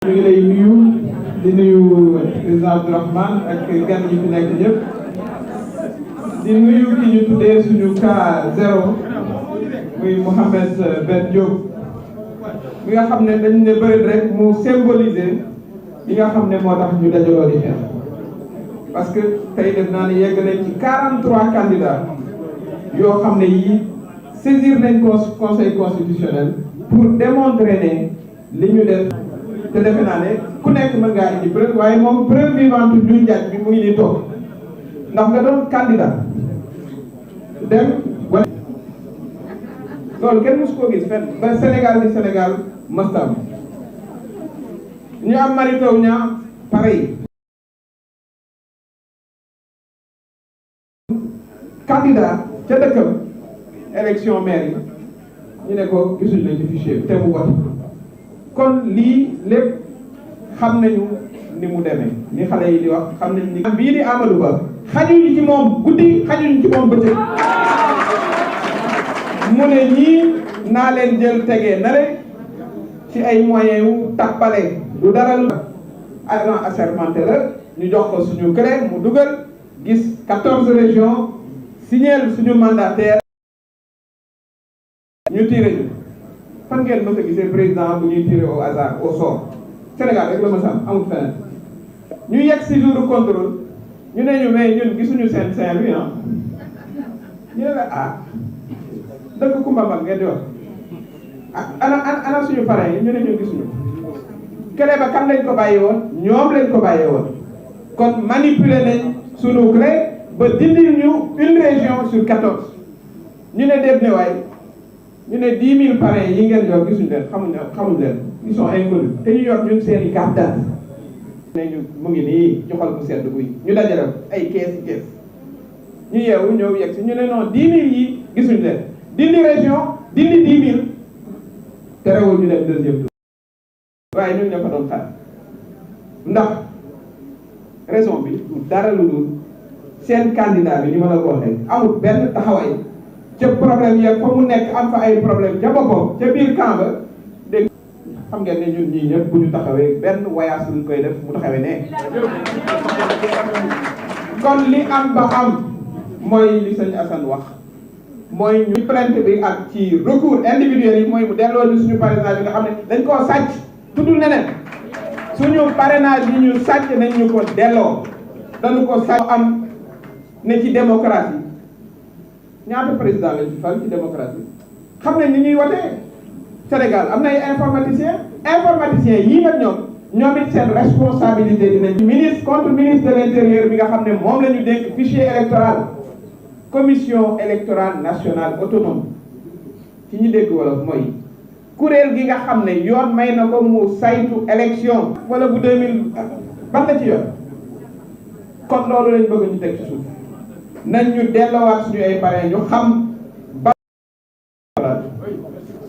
ñu ngi lay nuyu di nuyu président Abdourahmane ak gan yi fi nekk ñëpp di nuyu ki ñu tuddee suñu cas zéro muy Mohamed Ben Diop bi nga xam ne dañ ne bëri rek mu symboliser li nga xam ne moo tax ñu dajaloo di xeex parce que tey def naa ne yegg nañ ci 43 candidats yoo xam ne yii saisir nañ conseil constitutionnel pour démontrer ne li ñu def te defe naa ne ku nekk mën ngaa indi preuve waaye moom preuve vivante du njaaj bi mu ngi nii toog ndax nga doon candidat dem wala loolu kenn mosu koo gis fenn ba Sénégal di Sénégal mastam ñu am Mary Teuw Niane pareil candidat ca dëkkam élection maire yi ñu ne ko gisuñ la ci fichier bi te mu vote kon lii lépp xam nañu ni mu demee ni xale yi di wax xam nañ ni bii di Amadou Ba xajuñu ci moom guddi xajuñu ci moom bëccëg mu ne ñii naa leen jël tegee nale ci ay moyens yu tàppale du dara lu agent assermenté la ñu jox ko suñu clé mu dugal gis 14 régions signeel suñu mandataire ñu tiré ñu fan ngeen mës a gisee président bu ñuy tiré au hasard au sort Sénégal rek la mës a am amul feneen ñu yegg si jour de contrôle ñu ne ñu mais ñun gisuñu seen Saint-Louis ah ñu ne la ah dëkk Kumba Mag ngeen di wax ah ana suñu parrain yi ñu ne ñun gisuñu clé ba kan lañ ko bàyyi woon ñoom lañ ko bàyyee woon kon manipuler nañ suñu clé ba dindil ñu une région sur 14 ñu ne déet ne waay ñu ne 10 000 parrains yi ngeen yor gisuñu leen xamuñ leen ils sont inconnus te ñu yor ñun seen i carte d'identité ne ñu mu ngi nii joxal ko sedd buy ñu dajale ay kees ñu yeewu ñëw yegg si ñu ne non 10 000 yi gisuñu leen dindi région dindi 10 000 terewul ñu dem deuxième tour waaye ñun ñoo ko doon xaar ndax raison bi du dara lu dul seen candidat bi ni ma la ko waxee amul benn taxawaay ca problème yeeg fa mu nekk am fa ay problème ca boppam ca biir camp ba dégg xam ngeen ne ñun ñii ñëpp bu ñu taxawee benn voyage luñ koy def mu taxawee ne kon li am ba am mooy li sëñ Assane wax mooy ñu plainte bi ak ci recours individuel yi mooy mu delloo ñu suñu parrainage yi nga xam ne dañ koo sàcc tuddul neneen suñu parrainage yi ñu sàcc nañ ñu ko delloo dañu ko sàcc am ne ci démocratie ñaata président lañ fi fal ci démocratie xam nañ ni ñuy wotee Sénégal am na ay informaticiens yii nag ñoom it seen responsabilité dinañ ministre contre ministre de l'intérieur bi nga xam ne moom la ñu dénk fichier électoral commission électorale nationale autonome ci ñu dégg wolof mooy kuréel gi nga xam ne yoon may na ko mu saytu élection wala bu 2000 ban la ci yoon kon loolu lañ bëgg ñu teg ci suuf nañ ñu delloowaat suñu ay parrain ñu xam ba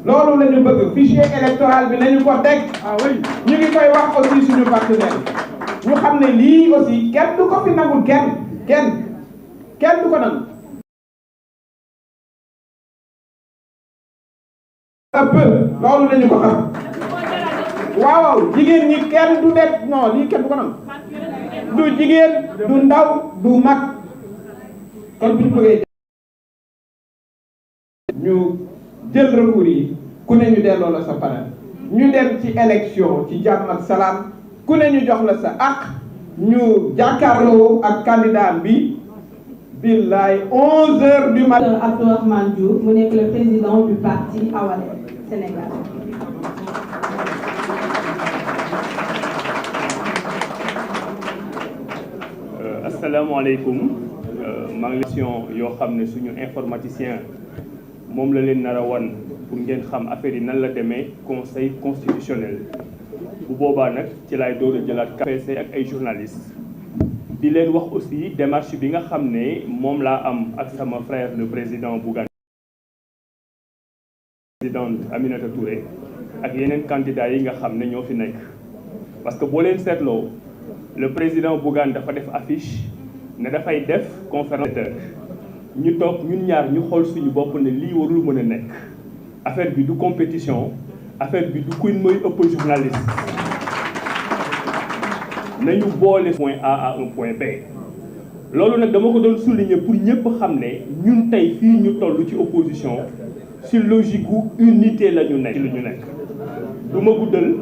loolu la ñu bëgg fichier électoral bi nañu ko teg ñu ngi koy wax aussi suñu partenaire ñu xam ne lii aussi kenn du ko fi nangul kenn du ko nangu ëpp loolu lañu ko xam waaw jigéen ñi kenn du nekk non lii kenn du ko nangu du jigéen du ndaw du mag kon bu ñu bëggee ñu jël recours yi ku ne ñu delloo la sa parrain ñu dem ci élection ci jàmm ak salaam ku ne ñu jox la sa àq ñu jàkkaarloo ak candidat bi billaay 11 heures du matin. Abdourahmane Diouf mu nekk le président du parti Awalé Sénégal. asalaamaaleykum maa ngi leen yoo xam ne suñu informaticien moom la leen nar a wan pour ngeen xam affaire yi nan la demee conseil constitutionnel bu boobaa nag ci laay door a jëlaat KPC ak ay journalistes di leen wax aussi démarche bi nga xam ne moom laa am ak sama frère le président Bougane présidente Aminata Touré ak yeneen candidats yi nga xam ne ñoo fi nekk parce que boo leen seetloo le président Bougane dafa def affiche ne dafay def conférence ñu toog ñun ñaar ñu xool suñu bopp ne lii warul mën a nekk affaire bi du compétition affaire bi du kuy mooy ëpp journaliste nañu boole point A à un point B. loolu nag dama ko doon souligner pour ñëpp xam ne ñun tey fii ñu toll ci opposition ci logique gu unité la ñu nekk. lu ñu nekk du ma guddal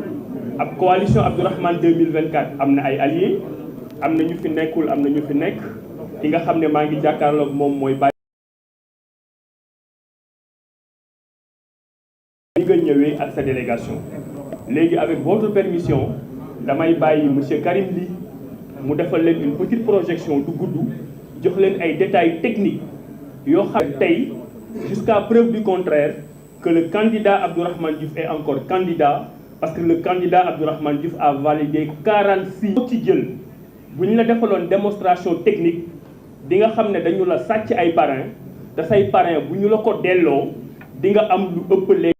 ab coalition Abdourahmane 2024 am na ay alliés am na ñu fi nekkul am na ñu fi nekk ki nga xam ne maa ngi jàkkaarloog moom mooy bàyyi. li nga ñëwee ak sa délégation léegi avec votre permission damay bàyyi monsieur Karim Ly mu defal leen une petite projection du gudd jox leen ay détails techniques yoo xam tey jusqu'à preuve du contraire que le candidat Abdourahmane Diouf est encore candidat parce que le candidat Abdourahmane Diouf a validé 46 ci jël bu ñu la defaloon démonstration technique di nga xam ne dañu la sàcc ay parrain te say parrain bu ñu la ko delloo di nga am lu ëpp léegi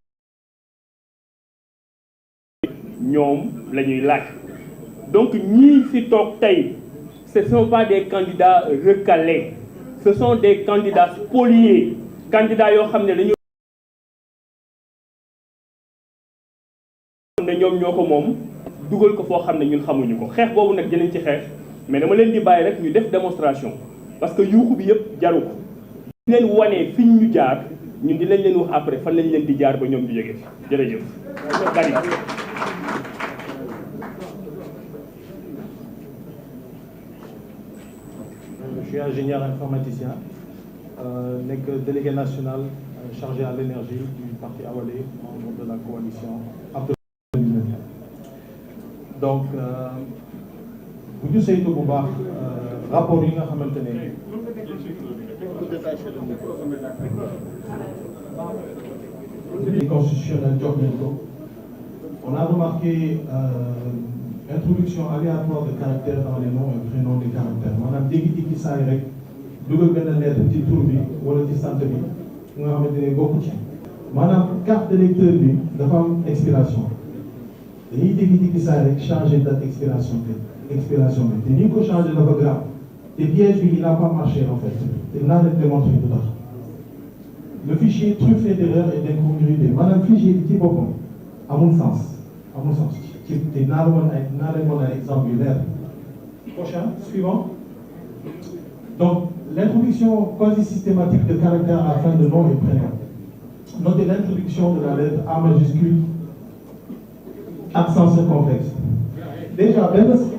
ñoom la ñuy laaj. Donc ñii fi toog tey ce ne sont pas des candidats recalés ce sont des candidats spoliés candidats yoo xam ne dañu ne ñoom ñoo ko moom dugal ko foo xam ne ñun xamuñu ko xeex boobu nag jënañ ci xeex mais dama leen di bàyyi rek ñu def démonstration parce que yuuxu bi yëpp jaru ko ñu leen wanee fiñ ñu jaar ñun di lañ leen wax après fan lañ leen di jaar ba ñoom ñu jóge jërëjëf bari. Je suis ingénieur informaticien, nekk délégué national chargé à l'énergie du parti Awalé, membre de la coalition Abdourahmane. Donc bu ñu saytu bu baax rapport yi nga xamante ne constitutionnel jox nañ ko on a remarqué introduction aléatoire de caractères dans les noms et prénoms des caractères maanaam dégg-dégg saa yi rek dugal benn lettre ci tur bi wala ci sant bi nga xamante ne bokku ci maanaam carte d'électeur bi dafa am expiration dañuy dégg-dégg saa yi rek changer date expiration bi te ni ko changer dafa grave te piège bi il n'a pas marché en fait te naa leen démontrer bu tax le fichier truffé d'erreurs et d'incongruités maanaam fichier bi ci boppam amul sens. te naa leen mën ay exemple yu leer. Prochain, suivant. Donc, l'introduction quasi systématique de caractères à la fin de nom et prénom. Notez l'introduction de la lettre A majuscule, accent circonflexe. Déjà,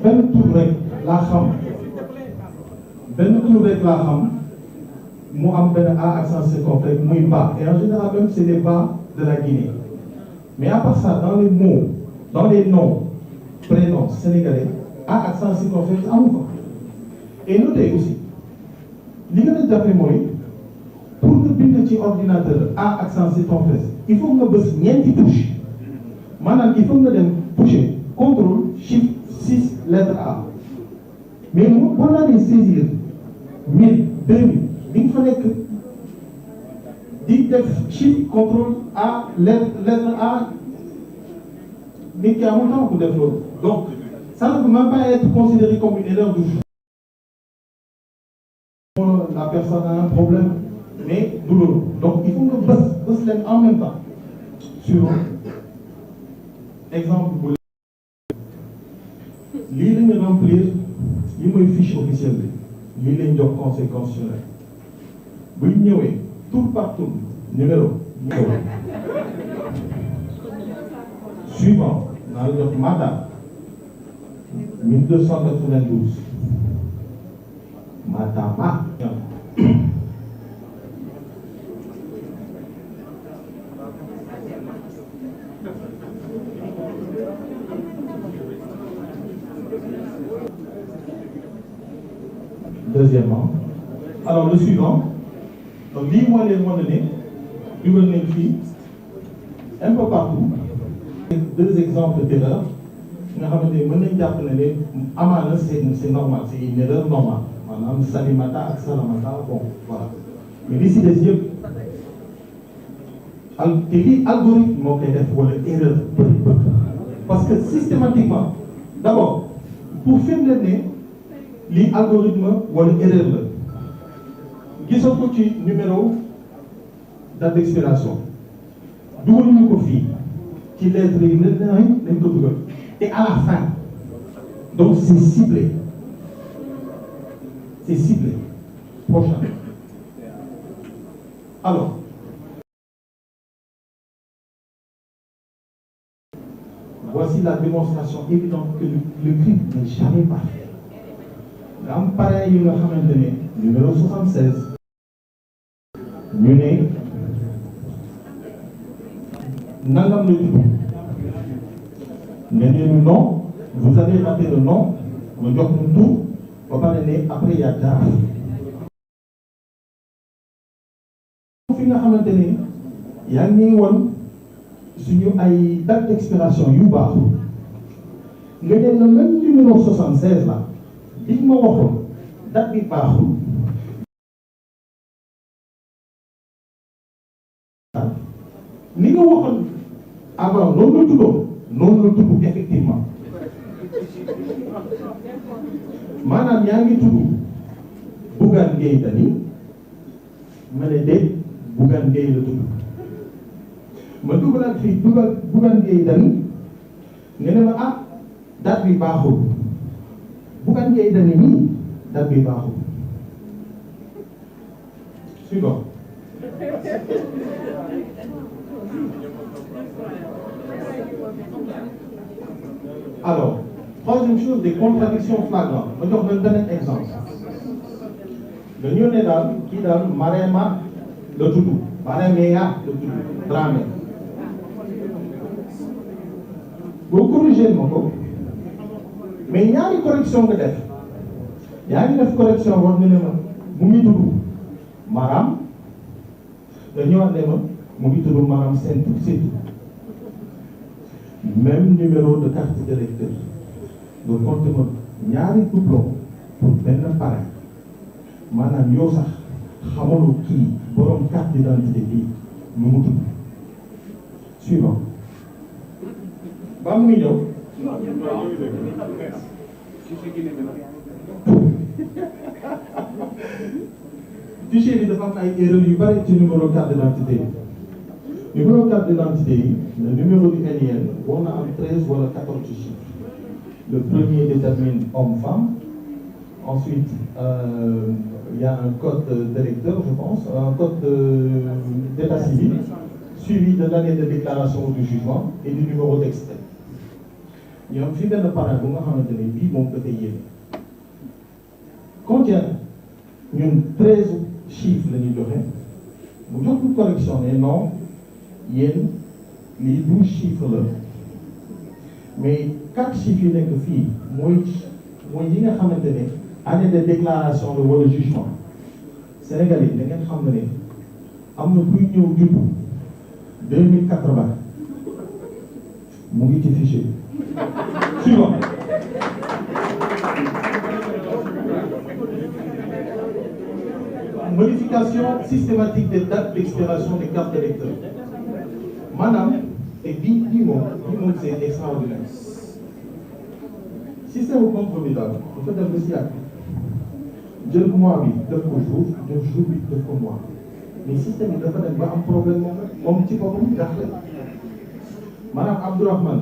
benn tur rek laa xam mu am benn A accent circonflexe muy ba et en général même c'est les ba de la Guinée. Mais à part ça, dans les mots, dans les noms, prénoms sénégalais, A accent circonflexe amul ko. Et notez aussi, li nga jafe mooy pour nga bind ci ordinateur A accent circonflexe, il faut nga bës ñeenti touche. Maanaam il faut nga dem toucher contrôle chiffre 6 lettre A. Mais boo naanee saisir 1000 2000 bi nga fa nekk di def chiffre contrôle A lettre A. Mais qui a longtemps pour def loolu donc ça ne peut même pas être considéré comme une erreur de choix. La personne a un problème mais du loolu donc il faut nga bës leen en même temps sur exemple bu lii la ñu remplir li mooy fiche officielle bi lii lañ jox conseil constitutionnel bu ñu ñëwee tour par tour numéro suivant naa la jox Mada 1292 Madama deuxièmement alors le suivant donc lii moo leen mën a ne dugal nañ fii un peu partout deux exemples d'erreurs nga xamante ne mën nañ jàpp ne amaana c'est normal c'est une erreur normale maanaam Salimata ak Salamata bon voilà mais li si des yëpp te lii algorithme moo koy def wala erreur parce que systématiquement d'abord pour firndeel ne lii algorithme wala erreur la gisoo ko ci numéro date d'expiration dugaluñu ko fii ci lettre yi lañ ko dugal te à la fin Donc c'est ciblé. C'est ciblé. Prochain. Alors, voici la démonstration évidente que le crime n'est jamais parfait. nga am parrain yi nga xamante ne numéro 76 ñu ne nangam la tudd ne leen non vous avez raté le nom nga jox ñu tout ba pare ne après y a dara fi nga xamante ne yaa ngi woon suñu ay date d'expiration yu baax nga ne le même numéro 76 la li ma waxoon date bi baaxul ni nga waxoon avant noonu la tuddoon noonu la tudd effectivement maanaam yaa ngi tudd Bougane Gueye Dany ma ne déet Bougane Gueye la tudd ma dugalaat fii Bougane Gueye Dany nga ne ma ah date bi baaxul Bougane Gueye Dany nii date bi baaxul suivant. Alors, troisième chose, des contradictions flagrantes. Ma jox leen beneen exemple. dañu ne daal kii daal Marema la tudd Marema la tudd Dramé. boo corrigé ma ko mais ñaari correction nga def yaa ngi def correction wax nga ne ma mu ngi tudd Maram nga ñëwaat ne ma mu ngi tudd Maram seen tur même numéro de carte d'électeur nga compté ma ñaari doublon pour benn parrain maanaam yow sax xamaloo kii borom carte d'identité bi nu mu tudd suivant ba mu ngi ñëw fichier bi dafa am ay erreur yu bari ci numéro carte d'identité yi numéro carte d'identité yi le numéro du NIN war na am 13 wala 14 chiffres le premier détermine homme-femme ensuite il y a un code d'électeur je pense un code d'état civil suivi de l'année de déclaration ou de jugement et du numéro d'extrait ñoom fi benn parrain bu nga xamante ne bii moom dafay yéene contient ñun 13 chiffres la ñuy joxe mu jox ñu correction ne non yéen lii 12 chiffres la mais 4 chiffres yu nekk fii mooy yi nga xamante ne année de déclaration la wala jugement Sénégal yi da ngeen xam ne am na kuy ñëw juddu 2080 mu ngi ci fichier suivant. Modification systématique des dates d'expiration des cartes d'électeurs maanaam et bii moom c'est extraordinaire système bu contrôle bi daal dafa def ba si yàgg jël mois bi def ko jour jël jour bi def ko mois mais système bi dafa dem ba am problème moom ci boppam jaaxle maanaam Abdourahmane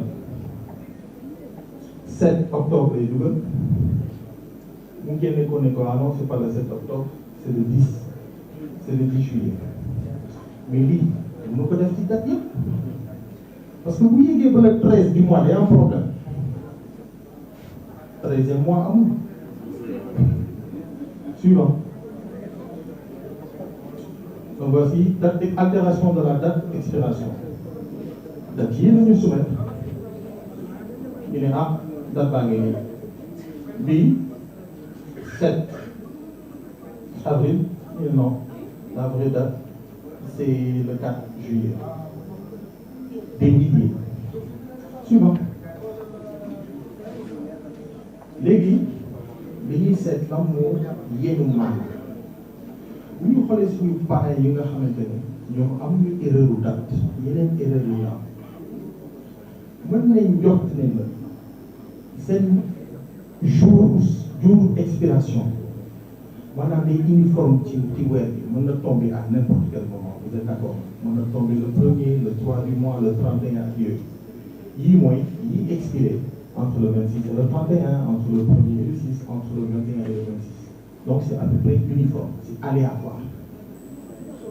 7 octobre lay dugal mu génne ko ne ko ah non c'est pas le 7 octobre c'est le 10 c'est le 10 juillet mais lii mënu ko def ci date yëpp parce que bu yéegee ba le 13 du mois day am problème 13e mois amul suivant. Donc voici date d'altération de la date d'expiration date yi la ñu soumettre ñu ne ah date baa ngi nii bii 7 avril non la vraie date c'est le 4 juillet des milliers suivant. léegi dañuy seet lan moo yéenu maanaam bu ñu xoolee suñu parrain yi nga xamante ne ñoom am ñu erreur u date yeneen erreur yu ñu am mën nañ jot ne la seen jour expiration maanaam day uniforme ci weer bi mën na tomber à n'importe quel moment vous êtes d'accord mën na tomber le 1er le 3 du mois le 31 ak yooyu yii mooy yi expiré entre le 26 et le 31, entre le 1er et le 6, entre le 21 et le 26. Donc c'est à peu près uniforme, c'est aléatoire.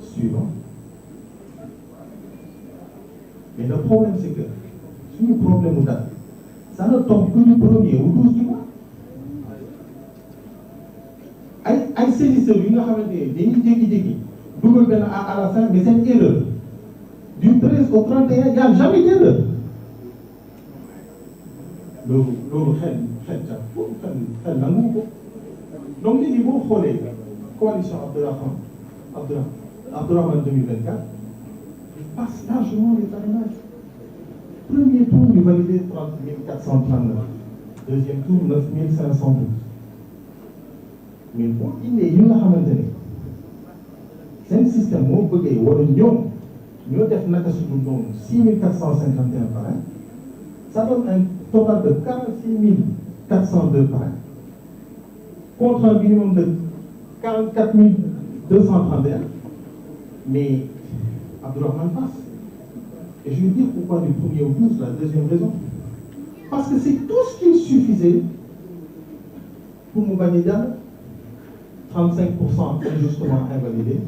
Suivant. Mais le problème, c'est que si le problème est là, ça ne tombe que du 1er au 12 du mois. Ay saisisseurs yi nga xamante ne dañuy jékki-jékki dugal benn à la fin mais c'est une erreur du 13 au 31 il n'y a jamais d'erreur loolu xel nangu ko donc léegi boo xoolee coalition Abdourahmane 2024 passe largement les parrainages. Premier tour ñu validé 30 439 deuxième tour 9 512 mais boo indee yi nga xamante ne seen système moo bëggee wala ñoom ñoo def naka su dul noonu 6 451 parrains ça donne un total de 46 402 parrains contre un minimum de 44 231 mais Abdourahmane passe. Et je vais dire pourquoi du 1er au 12, la deuxième raison. Parce que c'est tout ce qu'il suffisait pour nous valider 35% injustement invalidés.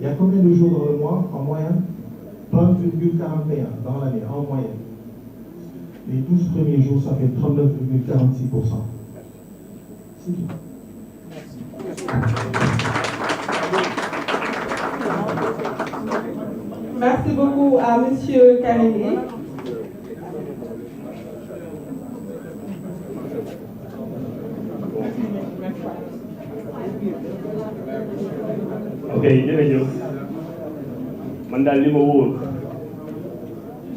Il y a combien de jours dans le mois en moyenne 30,41 dans l'année en moyenne. Les 12 premiers jours, ça fait 39,46%. C'est tout. Merci beaucoup à Monsieur Karémi. ok jërëjëf man daal li ma wóor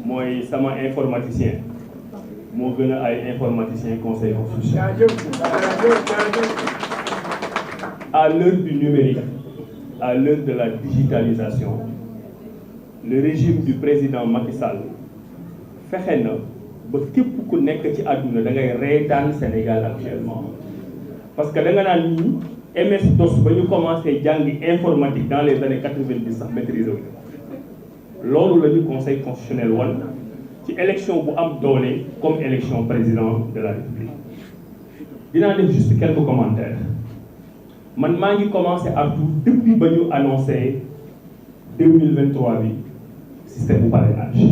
mooy sama informaticien moo gën a ay informaticien conseil constitutionnel. À l'heure du numérique, à l'heure de la digitalisation, le régime du président Macky Sall fexe na ba képp ku nekk ci àdduna da ngay reetaan Sénégal actuellement parce que da nga naan ñi MS-DOS ba ñu commencé jàngi informatique dans les années 90 sax maîtriser wu loolu la ñu conseil constitutionnel wan ci élection bu am doole comme élection président de la République. dinaa def juste quelques commentaires man maa ngi commencé artu depuis ba ñu annoncé 2023 bi système bu parrainage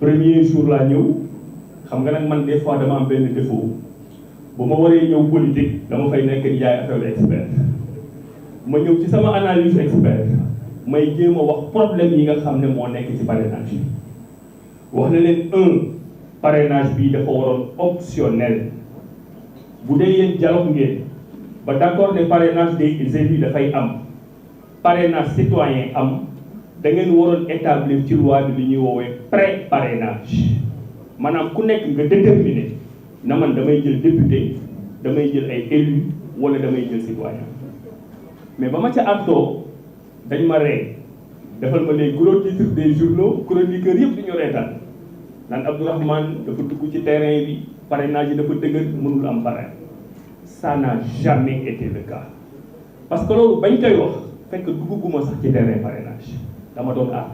premier jour laa ñëw xam nga nag man des fois dama am benn défaut bu ma waree ñëw politique dama fay nekk di jaay affaire expert ma ñëw ci sama analyse expert may jéem a wax problème yi nga xam ne moo nekk ci parrainage wax na leen parrainage bi dafa waroon optionnel bu dee yéen dialogue ngeen ba d'accord ne parrainage des élus dafay am parrainage citoyen am da ngeen waroon établir ci loi bi li ñuy woowee pré-parrainage maanaam ku nekk nga déterminer na man damay jël député damay jël ay élus wala damay jël citoyen mais ba ma ca artoo dañ ma ree defal ma les gros titres des journaux chroniqueurs yëpp di ñu reetaan naan Abdourahmane dafa dugg ci terrain bi parrainage yi dafa dëgër mënul am parrain. Ça n'a jamais été le cas parce que loolu bañ koy wax fekk dugguma sax ci terrain parrainage dama doon aar.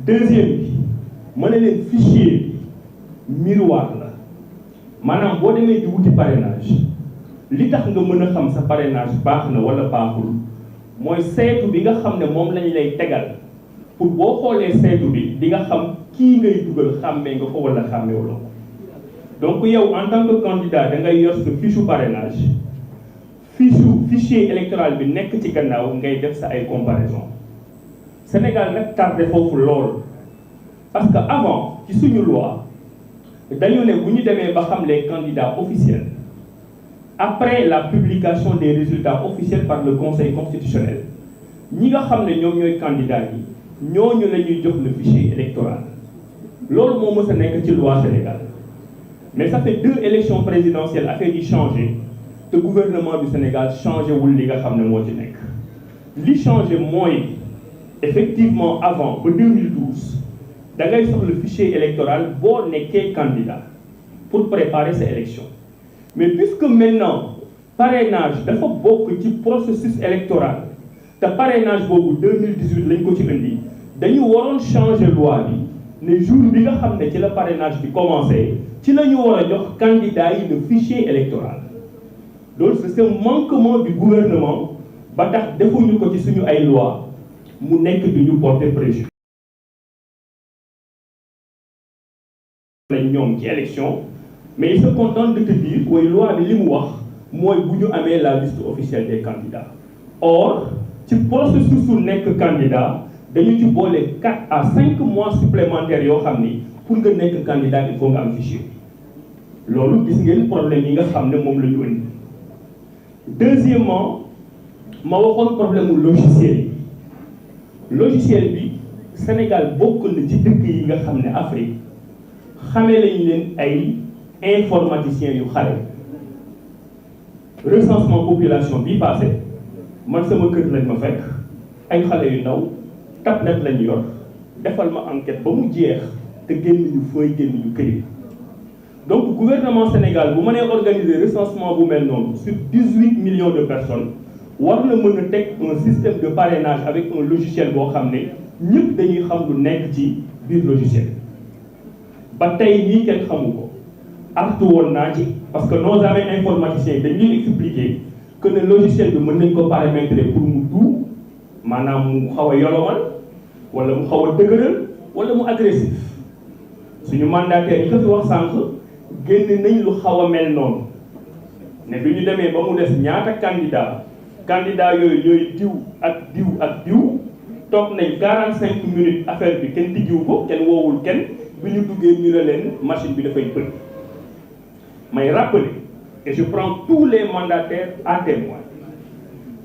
deuxième bi ma ne leen fichier miroir la maanaam boo demee di wuti parrainage li tax nga mën a xam sa parrainage baax na wala baaxul mooy saytu bi nga xam ne moom lañ lay tegal pour boo xoolee saytu bi di nga xam kii ngay dugal xàmmee nga ko wala xàmmeewuloo ko. donc yow en tant que candidat da ngay yor sa fiche parrainage fichier électoral bi nekk ci gannaaw ngay def sa ay comparaison Sénégal nag tardé foofu lool parce que avant ci suñu loi dañu ne bu ñu demee ba xam les candidats officiels après la publication des résultats officiels par le conseil constitutionnel ñi nga xam ne ñoom ñooy candidats yi ñooñu la ñuy jox le fichier électoral loolu moo mës a nekk ci loi Sénégal. Mais ça fait 2 élections présidentielles affaire yi changé te gouvernement du Sénégal changé wul li nga xam ne moo ci nekk li changé mooy effectivement avant ba 2012 da ngay soxla fichier électoral boo nekkee candidat pour préparer ces élections mais puisque maintenant parrainage dafa bokk ci processus électoral te parrainage boobu 2018 lañ ko ci indi dañu waroon changer loi bi ne jour bi nga xam ne ci la parrainage bi commencé ci la ñu war a jox candidat yi le fichier électoral loolu c'est un manquement du gouvernement ba tax defuñu ko ci suñu ay loi mu nekk du ñu porter préjudice lañ ñoom ci élection mais il se contente de te dire way loi bi li mu wax mooy bu ñu amee la liste officielle des candidats or ci processus su nekk candidat dañu ci boole 4 à 5 mois supplémentaires yoo xam ni pour nga nekk candidat il faut nga am fichier loolu gis ngeen problème yi nga xam ne moom la ñu indi deuxièmement ma waxoon problème mu logiciel bi Sénégal bokk na ci dëkk yi nga xam ne Afrique xamee lañu leen ay informaticiens yu xale recensement population bi passé man sama kër lañ ma fekk ay xale yu ndaw tablette lañu yor defal ma enquête ba mu jeex te génn ñu feuille génn ñu këyit donc gouvernement Sénégal bu mënee organiser recensement bu mel noonu sur 18 millions de personnes war na mën a teg un système de parrainage avec un logiciel boo xam ne ñëpp dañuy xam lu nekk ci biir logiciel ba tey nii kenn xamu ko artu woon naa ci parce que nos amis informaticiens dañuy expliquer que ne logiciel bi mën nañ ko paramétrer pour mu du maanaam mu xaw a yolomal wala mu xaw a dëgëral wala mu agressif suñu mandataire yi ko fi wax sànq génn nañ lu xaw a mel noonu ne bi ñu demee ba mu des ñaata candidat yooyu ñooy diw ak diw toog nañ 45 minutes affaire bi kenn tijjiwu ko kenn woowul kenn bi ñu duggee ñu ne leen machine bi dafay bëgg may rappeler et je prends tous les mandataires à témoin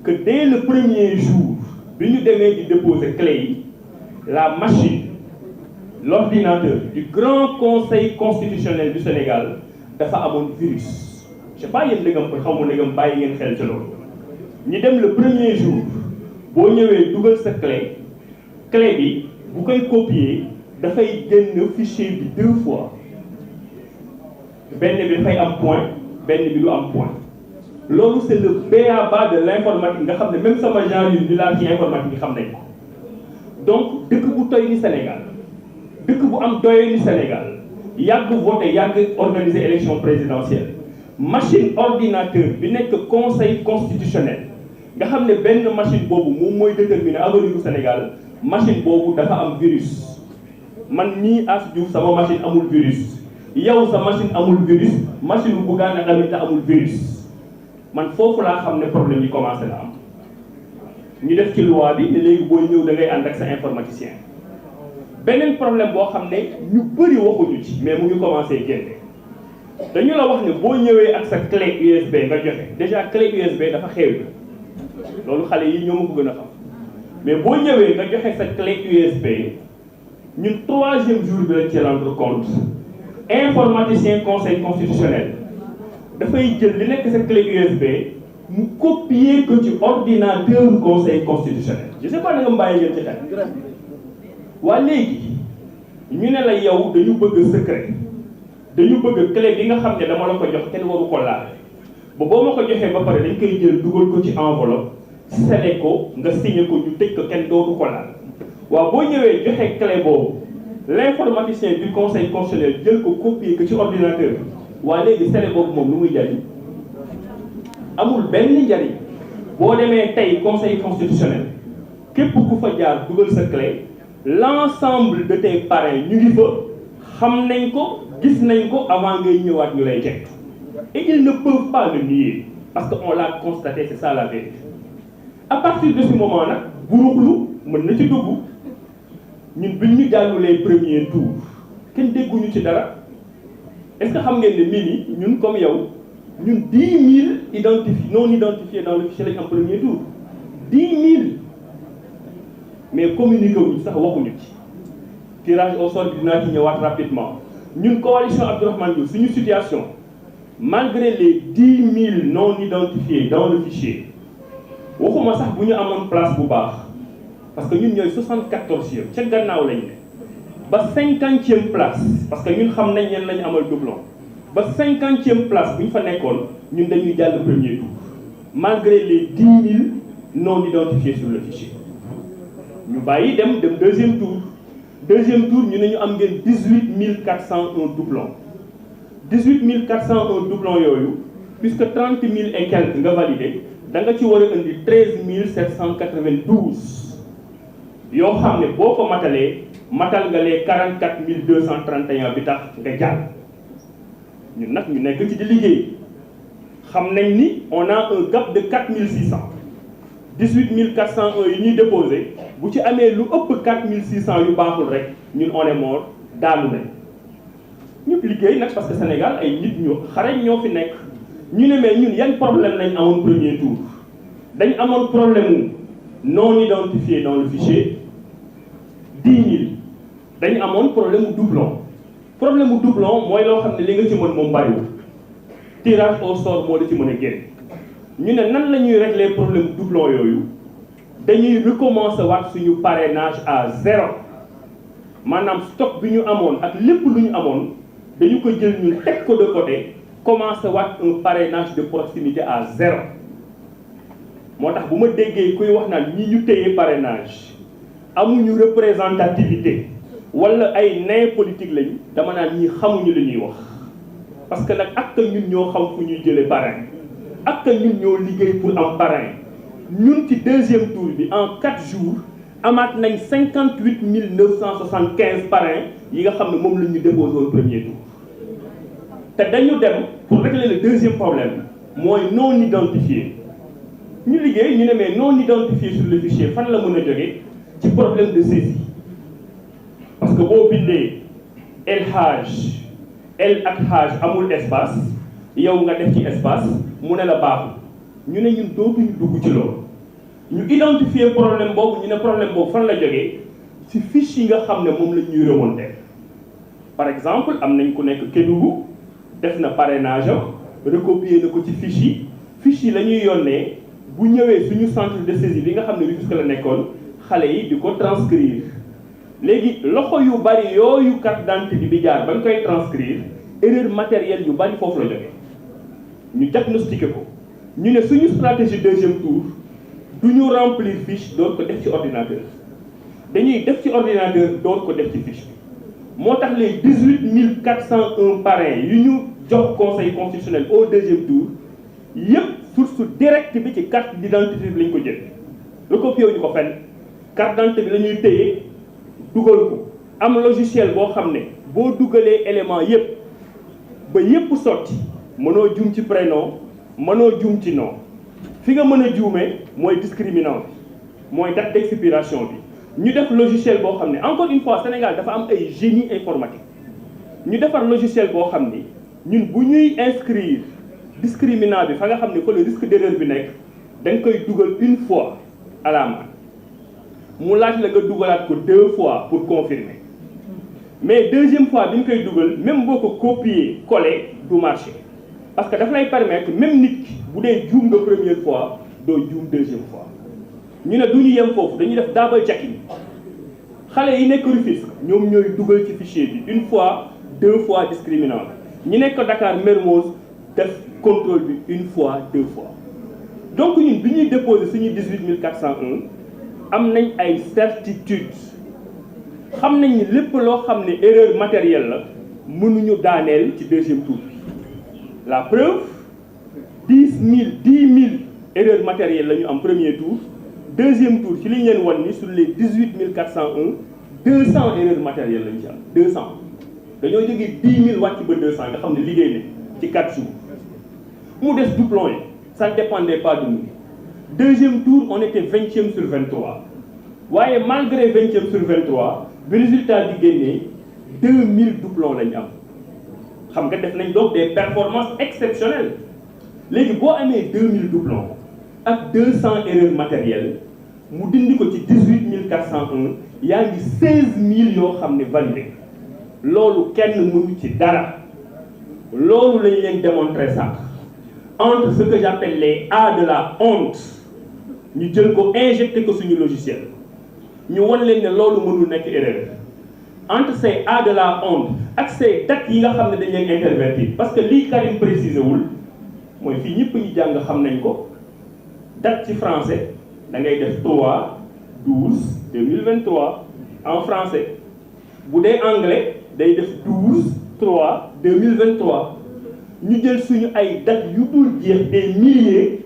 que dès le premier jour bi ñu demee di déposer clé yi la machine l'ordinateur du grand conseil constitutionnel du Sénégal dafa amoon virus je sais pas yéen ndegam xaw ma ndegam bàyyi ngeen xel ci loolu ñu dem le premier jour boo ñëwee dugal sa clé bi bu koy copier dafay génn fichier bi 2 fois benn bi dafay am point benn bi du am point loolu c'est le b.a.-ba de l'informatique nga xam ne même sama genre yu di laa ci informatique bi xam nañ ko donc dëkk bu toy ni Sénégal dëkk bu am doyee ni Sénégal yàgg voté yàgg organiser élection présidentielle machine ordinateur bi nekk conseil constitutionnel nga xam ne benn machine boobu moom mooy déterminer avenir du Sénégal machine boobu dafa am virus man nii As Diouf sama machine amul virus yow sa machine amul virus machine bu Bougane tamit amul virus man foofu laa xam ne problème yi commencé na am ñu def ci loi bi ne léegi booy ñëw da ngay ànd ak sa informaticien beneen problème boo xam ne ñu bëri waxuñu ci mais mu ngi commencé génne dañu la wax ne boo ñëwee ak sa clé USB nga joxe déjà clé USB dafa xew loolu xale yi ñoo ma ko gën a xam mais boo ñëwee nga joxe sa clé USB ñun 3e jour bi lañ ci rendre compte informaticien conseil constitutionnel dafay jël li nekk sa clé USB mu copier ko ci ordinateur conseil constitutionnel je sais pas na nga mbàyyi ngeen ci xel waa léegi ñu ne la yow dañu bëgg secret dañu bëgg clé bi nga xam ne dama la ko jox kenn waru ko laal ba boo ma ko joxee ba pare dañ koy jël dugal ko ci enveloppe scellé ko nga signé ko ñu tëj ko kenn dootu ko laal waaw boo ñëwee joxe clé boobu l'informaticien du conseil constitutionnel jël ko copier ko ci ordinateur waa léegi scellé boobu moom lu muy jariñ amul benn njariñ boo demee tey conseil constitutionnel képp ku fa jaar dugal sa clé l'ensemble de tes parrains ñu ngi fa xam nañ ko gis nañ ko avant ngay ñëwaat ñu lay jekk et ils ne peuvent pas le nier parce que on l'a constaté c'est ça la vérité à partir de ce moment nag buruxlu mën na ci dugg ñun biñ ñu jàllulee premier tour kenn dégguñu ci dara est-ce que xam ngeen ne mini ñun comme yow ñun 10 000 non identifiés dans le fichier lañ am premier tour 10 000 mais communiqué wuñ sax waxuñu ci tirage au sort bi dinaa ci ñëwaat rapidement ñun coalition Abdourahmane Diouf suñu situation malgré les 10 000 non identifiés dans le fichier waxuma sax bu ñu amoon place bu baax parce que ñun ñooy 74e ca gannaaw lañ ne ba 50e place parce que ñun xam nañ ñen lañu amal doublon ba 50e place bu ñu fa nekkoon ñun dañuy jàll premier tour malgré les 10 000 non identifiés sur le fichier ñu bàyyi dem 2e tour deuxième tour ñu ne ñu am ngeen 18 401 doublons 18 401 doublons yooyu puisque 30 000 et quelques nga validé da nga ci war a indi 13 792 yoo xam ne boo ko matalee matal nga les 44 231 bi tax nga jàll ñun nag ñu nekk ci di liggéey xam nañ ni on a un gap de 4 600 18 401 yi ñuy déposé bu ci amee lu ëpp 4 600 yu baaxul rek ñun on est mort daanu nañ ñu liggéey nag parce que Sénégal ay nit ñu xarañ ñoo fi nekk ñu ne mais ñun yan problème lañ amoon premier tour dañ amoon problème non identifié dans le fichier 10 000 dañ amoon problème mu doublon mooy loo xam ne li nga ci mën moom bariwul tirage au sort moo la ci mën a génn ñu ne nan la ñuy régler problème doublon yooyu dañuy recommencer waat suñu parrainage à 0 maanaam stock bi ñu amoon ak lépp lu ñu amoon dañu ko jël ñun teg ko de côté commencer waat un parrainage de proximité à 0 moo tax bu ma déggee kuy wax naan ñi ñu téye parrainage amuñu représentativité wala ay nain politique lañ dama naan ñi xamuñu li ñuy wax parce que nag ak ñun ñoo xam fu ñuy jëlee parrain ak ñun ñoo liggéey pour am parrain ñun ci deuxième tour bi en 4 jours amaat nañ 58 975 parrains yi nga xam ne moom la ñu déposé au premier tour te dañu dem pour régler le deuxième problème mooy non identifié ñu liggéey ñu ne mais non identifié sur le fichier fan la mën a jógee ci problème de saisie parce que boo bindee El Hadj El ak Hadj amul espace yow nga def ci espace mu ne la baaxul ñu ne ñun dootuñu dugg ci loolu ñu identifier problème boobu ñu ne problème boobu fan la jógee ci fiche yi nga xam ne moom la ñuy remonter par exemple am nañ ku nekk Kédougou def na parrainage am recopier na ko ci fiche yi la ñuy yónnee bu ñëwee suñu centre de saisie bi nga xam ne Rufisque la nekkoon xale yi di ko transcrire léegi loxo yu bari yooyu carte d'identité bi jaar ba ñu koy transcrire erreur matérielle yu bari foofu la jógee ñu diagnostiqué ko ñu ne suñu stratégie deuxième tour du ñu remplir fiche door ko def ci ordinateur dañuy def ci ordinateur door ko def ci fiche bi moo tax les 18 401 parrains yu ñu jox conseil constitutionnel au deuxième tour yépp source directe bi ci carte d'identité bi lañ ko jël recopié wu ñu ko fenn carte d'identité bi la ñuy téye dugal ko am logiciel boo xam ne boo dugalee élément yépp ba yépp sotti mënoo juum ci prénom mënoo juum ci nom fi nga mën a juumee mooy discriminant bi mooy date d'expiration bi ñu def logiciel boo xam ne encore une fois Sénégal dafa am ay génie informatique ñu defar logiciel boo xam ni ñun bu ñuy inscrire discriminant bi fa nga xam ne fa le risque d'erreur bi nekk da nga koy dugal une fois à la main mu laaj la nga dugalaat ko 2 fois pour confirmer mais deuxième fois bi ñu koy dugal même boo ko copier coller du marché parce que daf lay permettre même nit ki bu dee juum nga première fois doo juum deuxième fois ñu ne du ñu yem foofu dañuy def double checking xale yi nekk Rufisque ñoom ñooy dugal ci fichier bi une fois 2 fois discriminant ñi nekk Dakar Mermoz def contrôle bi une fois 2 fois donc ñun bi ñuy déposer suñuy 18 401 am nañ ay certitude xam nañ ni lépp loo xam ne erreur matérielle la mënuñu daaneel ci deuxième tour bi la preuve 10 000 erreurs matérielles la ñu am premier tour deuxième tour ci li ñu leen wan ni sur les 18 401 200 erreurs matérielles la ñu ci am 200 dañoo jógee 10 000 wàcc ba 200 nga xam ne liggéey ne ci 4 jours mu des doublon yi ça ne dépendait pas de nous deuxième tour on était 20e sur 23 waaye malgré 20e sur 23 bi résultat bi génnee 2000 doublons lañ am xam nga def nañ donc des performances exceptionnelles léegi boo amee 2000 doublons ak 200 erreurs matérielles mu dindi ko ci 18 401 yaa ngi 16000 yoo xam ne validé loolu kenn mënu ci dara loolu lañ leen démontrer sax entre ce que j'appelle les A de la honte ñu jël ko injecté ko suñu logiciel ñu wan leen ne loolu mënul nekk erreur entre ces A de la honte ak ces dates yi nga xam ne dañ leen intervertir parce que lii Karim précisé wul mooy fii ñëpp ñu jàng xam nañ ko date ci français da ngay def 3/12/2023 en français bu dee anglais day def 12/3/2023 ñu jël suñu ay dates yu dul jeex des milliers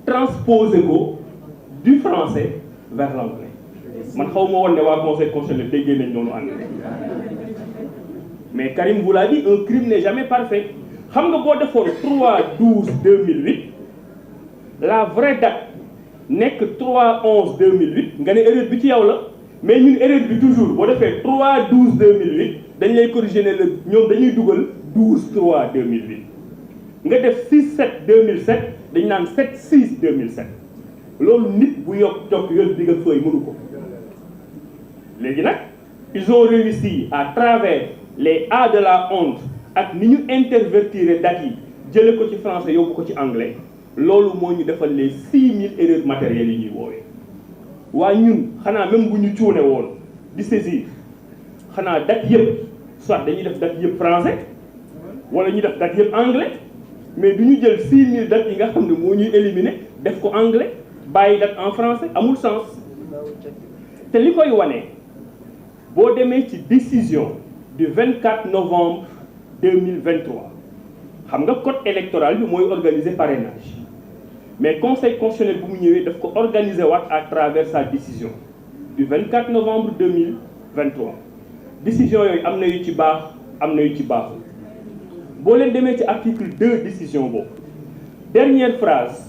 transposé ko du français vers l'anglais man xaw ma woon ne waa conseil constitutionnel déggee nañ noonu anglais mais Karim vous l'a dit un crime n'est jamais parfait xam nga boo defoon 3/12/2008 la vraie date nekk 3/11/2008 nga ne erreur bi ci yow la mais ñun erreur bi toujours boo defee 3/12/2008 dañ lay corriger ne la ñoom dañuy dugal 12/3/2008 nga def 6/7/2007 dañ naan 7/6/2007 loolu nit bu yokk toog yoon bi nga fëy mënu ko léegi nag ils ont réussi à travers les A de la honte ak ni ñu intervertir dates yi jële ko ci français yóbbu ko ci anglais loolu moo ñu defal les 6000 erreurs matérielles yi ñuy woowee waa ñun xanaa même bu ñu cuune woon di saisir xanaa date yëpp soit dañuy def date yëpp français wala ñu def date yëpp anglais mais du ñu jël 6000 dates yi nga xam ne moo ñuy éliminer def ko anglais bàyyi date en français amul sens te li koy wane boo demee ci décision du 24 novembre 2023 xam nga code électoral bi mooy organiser parrainage mais conseil constitutionnel bu mu ñëwee daf ko organiser waat à travers sa décision du 24 novembre 2023 décision yooyu am na yu ci baax am na yu ci baaxul boo leen demee ci article 2 décision boobu dernière phrase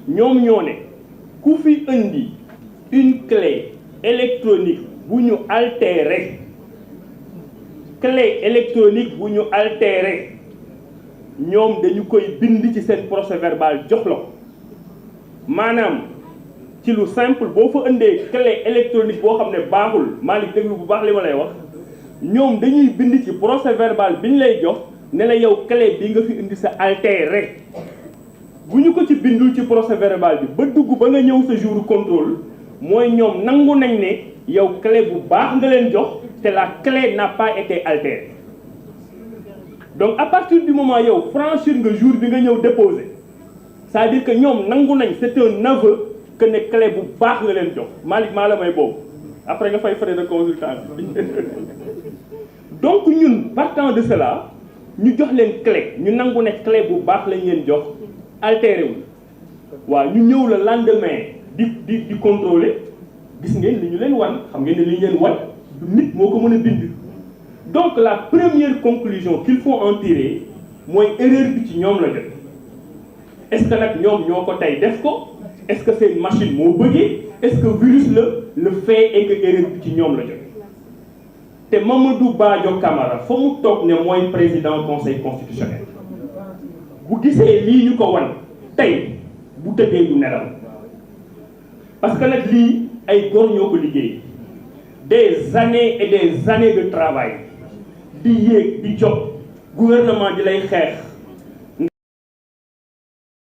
ñoom ñoo ne ku fi indi une clé électronique bu ñu altéré clé électronique bu ñu altéré ñoom dañu koy bind ci seen procès verbal jox la ko maanaam ci lu simple boo fa indee clé électronique boo xam ne baaxul Malick déglu bu baax li ma lay wax ñoom dañuy bind ci procès verbal bi ñu lay jox ne la yow clé bi nga fi indi sa altéré bu ñu ko ci bindul ci procès verbal bi ba dugg ba nga ñëw sa jour contrôle mooy ñoom nangu nañ ne yow clé bu baax nga leen jox te la clé n'a pas été altérée donc à partir du moment yow franchir nga jour bi nga ñëw déposer c'est-à-dire que ñoom nangu nañ c'est un aveu que ne clé bu baax nga leen jox Malick maa la may boobu après nga fay frais de consultation donc ñun partant de cela ñu jox leen clé ñu nangu ne clé bu baax lañ leen jox altéré wul waaw ñu ñëw la lendemain di contrôler gis ngeen li ñu leen wan xam ngeen ne li ñu leen wan du nit moo ko mën a bind donc la première conclusion qu'il faut en tirer mooy erreur bi ci ñoom la jot est-ce que nag ñoom ñoo ko tey def ko est-ce que seen machine moo bëggee est-ce que virus la le fait est que erreur bi ci ñoom la jot te Mamadou Badio Camara fa mu toog ne mooy président conseil constitutionnel bu gisee lii ñu ko wan tey bu tëddee du nelaw parce que nag lii ay góor ñoo ko liggéey des années et des années de travail di yéeg di jóg gouvernement di lay xeex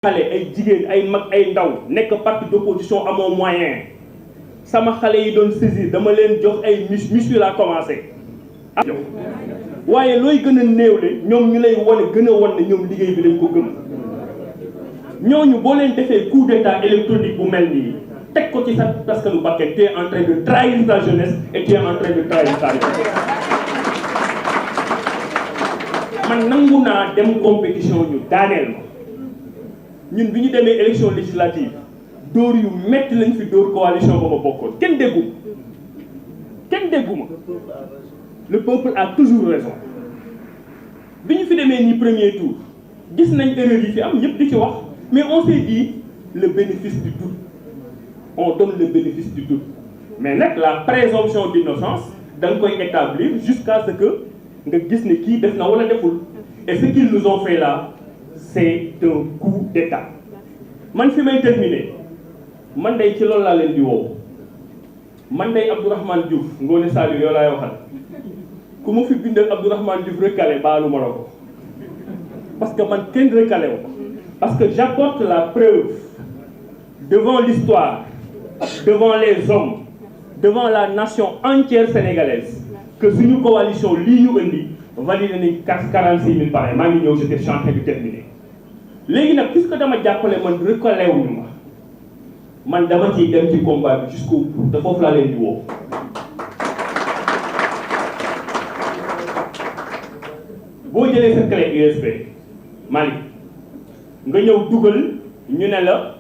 xale ay jigéen ay mag ay ndaw nekk parti d'opposition amoo moyen sama xale yi doon saisir dama leen jox ay mis yu laa commencé waaye looy gën a néewle ñoom ñu lay wane gën a wan ne ñoom liggéey bi dañ ko gëm ñooñu boo leen defee coup d'état électronique bu mel nii teg ko ci sa taskanu bakkan tu es en train de trahir ta jeunesse et tu es en train de trahir ta république man nangu naa dem compétition ñu daaneel ma ñun bi ñu demee élection législative dóor yu metti lañ fi dóor coalition ba ma bokkoon kenn dégguma le peuple a toujours raison bi ñu fi demee nii premier tour gis nañ erreur yi fi am ñëpp di ci wax mais on s'est dit le bénéfice du doute on donne le bénéfice du doute mais nag la présomption d'innocence da nga koy établir jusqu'à ce que nga gis ne kii def na wala deful et ce qu'ils nous ont fait là c'est un coup d'état man fi may terminer man day ci loolu laa leen di woo man day Abdourahmane Diouf Ngoné Saliou yow laay waxal ku ma fi bindal Abdourahmane Diouf recalé baalu ma la ko parce que man kenn recalé wu parce que j'apporte la preuve devant l'histoire devant les hommes devant la nation entière sénégalaise que suñu coalition lii ñu indi validé nañ 46 000 parrains maa ngi ñëw j'étais en train de terminer léegi nag puisque dama jàppale man recalé wuñu man dama ciy dem ci combat bi jusqu'au bout te foofu laa leen di woo boo jëlee sa clé USB Malick nga ñëw dugal ñu ne la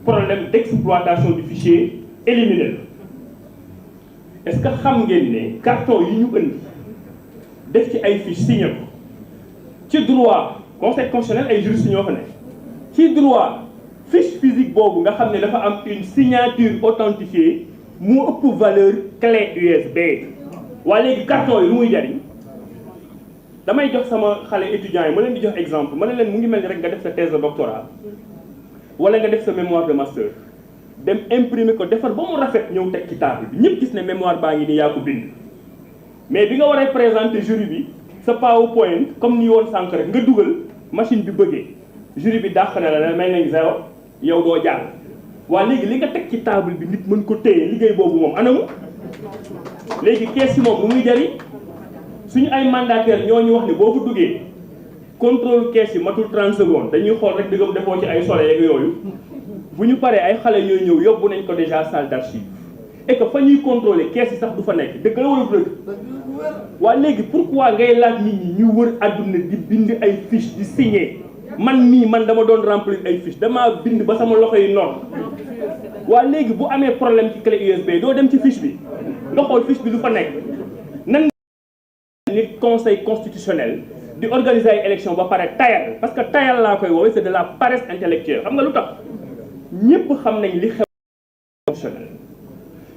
problème d'exploitation du fichier éliminé. Est-ce que xam ngeen ne carton yi ñu indi def ci ay fiches signé ko ci droit conseil constitutionnel ay juristes ñoo fa ne ci droit fiche physique boobu nga xam ne dafa am une signature authentifiée moo ëpp valeur clé USB. waaye léegi carton yi lu muy jariñ damay jox sama xale étudiants yi ma leen di jox exemple ma ne leen mu ngi mel ni rek nga def sa thèse de doctorat wala nga def sa mémoire de master dem imprimer ko defar ba mu rafet ñëw teg ci table bi ñëpp gis ne mémoire baa ngi ni yaa ko bind mais bi nga waree présenter jury bi sa PowerPoint comme ni woon sànq rek nga dugal machine bi bëggee jury bi dàq na la may nañ zéro yow doo jàll waa léegi li nga teg ci table bi nit mën ko téye liggéey boobu moom anamu léegi kees si moom lu muy jariñ suñu ay mandataire ñoo ñu wax ne boo fa duggee contrôle kees yi matul 30 secondes dañuy xool rek dëggam defoo ci ay soleil ak yooyu bu ñu paree ay xale ñooy ñëw yóbbu nañ ko déjà salle d'archive et que fa ñuy contrôler kees yi sax du fa nekk dëgg la wala du dëgg waa léegi pourquoi ngay laaj nit ñi ñu wër àdduna di bind ay fiche di signer man dama doon remplir ay fiche damaa bind ba sama loxo yi noonu waa léegi bu amee problème ci clé USB doo dem ci fiche bi nga xool fiche bi du fa nekk nan nit conseil constitutionnel di organiser ay élection ba pare tayal parce que tayal laa koy woowee c'est de la paresse intellectuelle xam nga lu tax ñëpp xam nañ li xew constitutionnel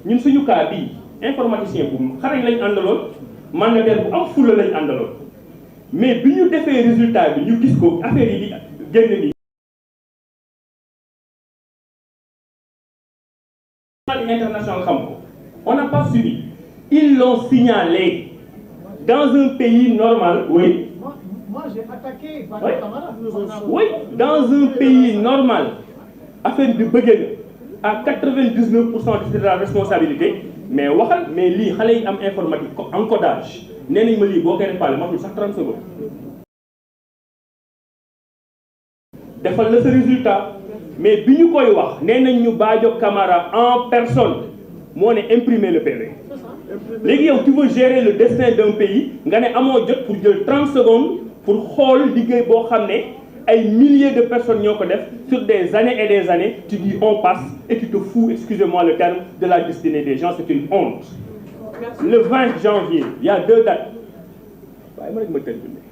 ñun suñu cas bii informaticien bu xarañ lañ àndaloon mandataire bu am fulla lañ àndaloon mais bi ñu defee résultat bi ñu gis ko affaire yi di génn nii international xam ko on n'a pas suivi ils l'ont signalé dans un pays normal. Oui. Moi j'ai attaqué par oui, dans un pays normal affaire bi bëggee à 99% de la responsabilité mais waxal mais lii xale yi am informatique encodage nee nañ ma lii boo koy réparé matul sax 30 secondes defal la sa résultat mais bi ñu koy wax nee nañ ñu Badio Camara en personne moo ne imprimer le PV léegi yow tu veux gérer le destin d'un pays nga ne amoo jot pour jël 30 secondes pour xool liggéey boo xam ne ay milliers de personnes ñoo ko def sur des années et des années tu dis on passe et tu te fous, excusez-moi le terme, de la destinée des gens. C'est une honte. Le 20 janvier, il y a 2 dates. waaye ma rek ma terminer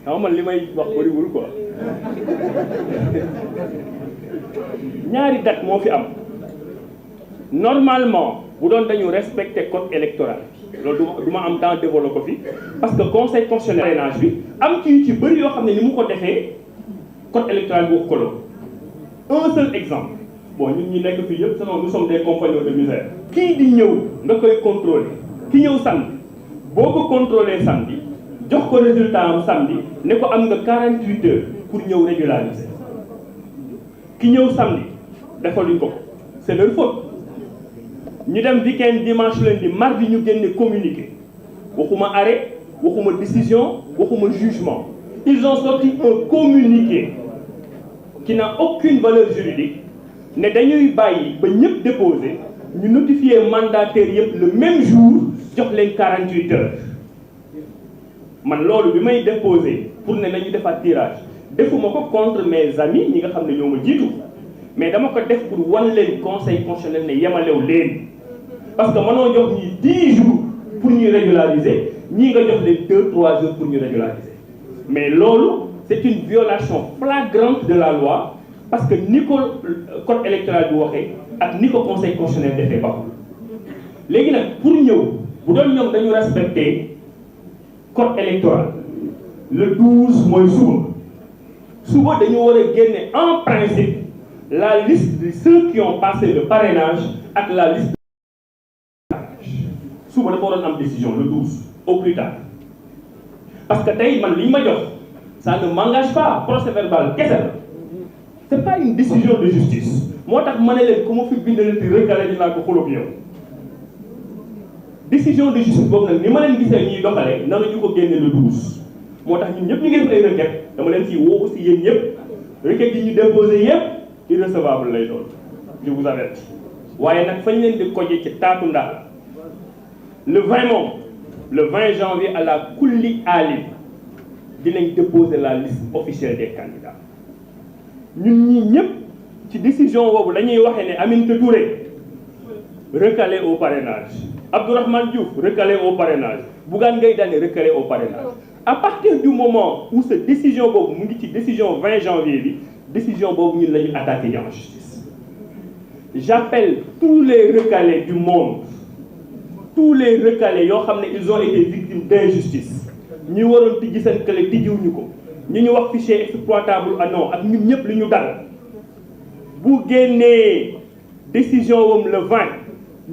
xam man li may wax bëriwul quoi ñaari date moo fi am normalement bu doon dañu respecter code électoral loolu du ma am temps développé ko fi parce que conseil constitutionnel parrainage bi am ci bëri yoo xam ne ni mu ko defee code électoral bi wax ko loolu. Un seul exemple bon ñun ñi nekk fii yëpp sinon nous sommes des compagnons de misère. kii di ñëw nga koy contrôler ki ñëw samedi boo ko contrôler samedi jox ko résultat am samedi ne ko am nga 48 heures pour ñëw régulariser ki ñëw samedi defaluñ ko c'est leur faute. ñu dem week-end dimanche lundi mardi ñu génne communiqué waxuma arrêt waxuma décision waxuma jugement ils ont sorti un communiqué qui n'a aucune valeur juridique ne dañuy bàyyi ba ñëpp déposé ñu notifier mandataires yëpp le même jour jox leen 48 heures man loolu bi may déposé pour ne nañu defaat tirage defuma ko contre mes amis ñi nga xam ne ñoo ma jiitu mais dama ko def pour wan leen conseil constitutionnel ne yemalew leen parce que mënoo jox ñi 10 jours pour ñuy régulariser ñii nga jox leen 2-3 jours pour ñu régulariser mais loolu c'est une violation flagrante de la loi parce que ni ko code électoral bi waxee ak ni ko conseil constitutionnel defee baaxul léegi nag pour ñëw bu doon ñoom dañu respecter code électoral le 12 mooy suba dañu war a génne en principe la liste de ceux qui ont passé le parrainage ak la liste de suba dafa waroon am décision le 12 au plus tard parce que tey man li ñu ma jox ça ne m'engage pas procès verbal kese la c'est pas une décision de justice moo tax ma ne leen ku ma fi bindalati recalé dinaa ko xulóog yow décision de justice boobu nag ni ma leen gisee ñuy doxalee nañu ko génne le 12 moo tax ñun ñëpp ñu ngi def ay requêtes dama leen ciy woo aussi yéen ñëpp requêtes yi ñu déposé yëpp irrecevable lay doon je vous avertis waaye nag fañ leen di koje ci taatu ndaal le 20 moom le 20 janvier à la kulli ali dinañ déposer la liste officielle des candidats ñun ñii ñëpp ci décision boobu la ñuy waxee ne Aminata Touré recalé au parrainage, Abdourahmane Diouf recalé au parrainage, Bougane Gueye Dany recalé au parrainage. À partir du moment où cette décision boobu mu ngi ci décision 20 janvier bi décision boobu ñun la ñu attaqué en justice. J'appelle tous les recalés du monde, tous les recalés yoo xam ne ils ont été victimes d'injustice ñi waroon tijji seen kële tijjiwuñu ko ñu wax fichier exploitable ah non ak ñun ñëpp li ñu dal bu génnee décision wam le 20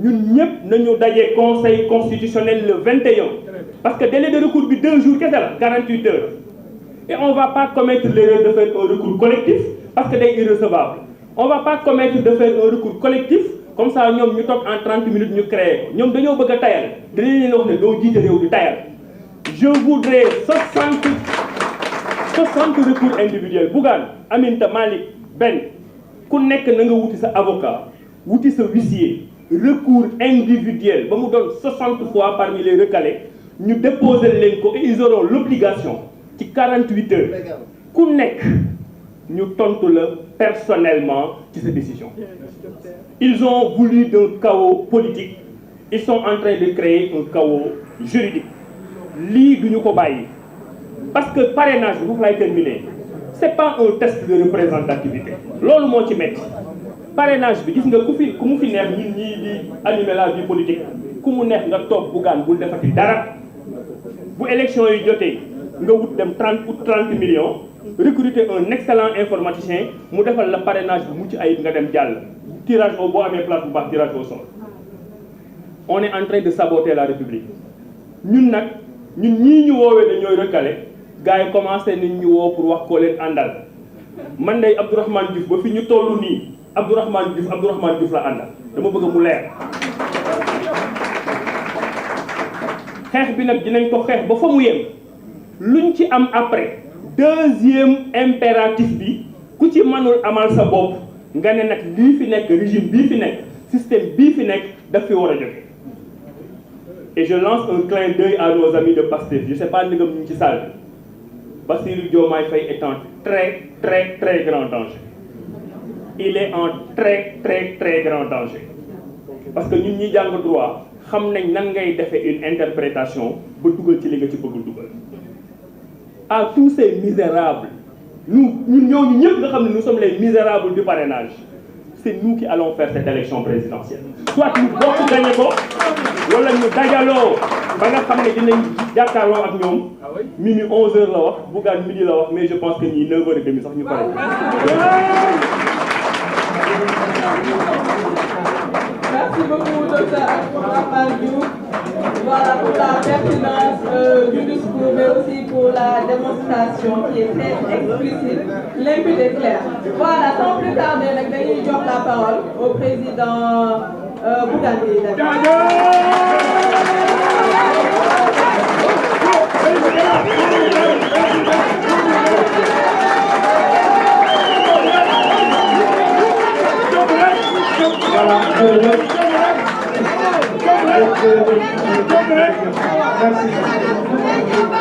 ñun ñëpp nañu daje conseil constitutionnel le 21 parce que délai de recours bi 2 jours kese la 48 heures et on va pas commettre l'erreur de faire un recours collectif parce que day irrecevable. On va pas commettre de faire un recours collectif comme ça ñoom ñu toog en 30 minutes ñu créé ko ñoom dañoo bëgg a tayal dinañ leen wax ne doo jiite réew di tayal. Je voudrais 60 recours individuels Bougane Aminata Malick Ben ku nekk na nga wuti sa avocat wuti sa huissier recours individuel ba mu doon 60 fois parmi les recalés ñu déposer leen ko et ils auront l'obligation ci 48 heures ku nekk ñu tontu la personnellement ci sa décision. Ils ont voulu d'un chaos politique, ils sont en train de créer un chaos juridique. Lii duñu ko bàyyi parce que parrainage bi foofu lay terminer c'est pas un test de représentativité loolu moo ci metti parrainage bi gis nga ku mu fi neex ñun ñii di animer la vie politique ku mu neex nga toog Bougane bul defati dara bu élection yi jotee nga wut dem 30 millions recruter un excellent informaticien mu defal la parrainage bu mucc ayib nga dem jàll tirage au boo amee place bu baax tirage au sort. On est en train de saboter la République ñun nag ñun ñii ñu woowee ne ñooy recalé gars yi commencé nañ ñu woo pour wax koo leen àndal man day Abdourahmane Diouf ba fi ñu toll nii Abdourahmane Diouf la àndal dama bëgg mu leer. xeex bi nag dinañ ko xeex ba fa mu yem luñ ci am après deuxième impératif bi ku ci mënul amal sa bopp nga ne nag lii fi nekk régime bii fi nekk système bii fi nekk daf fi war a jóge. Et je lance un clin d'œil à nos amis de Pastef. Je ne sais pas si nous sommes salle. Bassirou Diomaye Faye est en très grand danger. Il est en très grand danger. Parce que nous, nous avons le droit, nous savons une interprétation pour tout ce que nous avons. À tous ces misérables, nous sommes les misérables du parrainage. C'est nous qui allons faire cette élection présidentielle. Soit nous pouvons gagner, wala ñu dajaloo ba nga xam ne dinañ jàkkaarloo ak ñoom minuit 11h la wax Bougane midi la wax mais je pense que ñii 9h30 sax ñu pare. Merci beaucoup docteur Abdourahmane Diouf. Voilà pour la pertinence du discours mais aussi pour la démonstration qui est très explicite, limpide et claire. Voilà, sans plus tarder nag dañuy jox la parole au président Bougane Gueye Dany.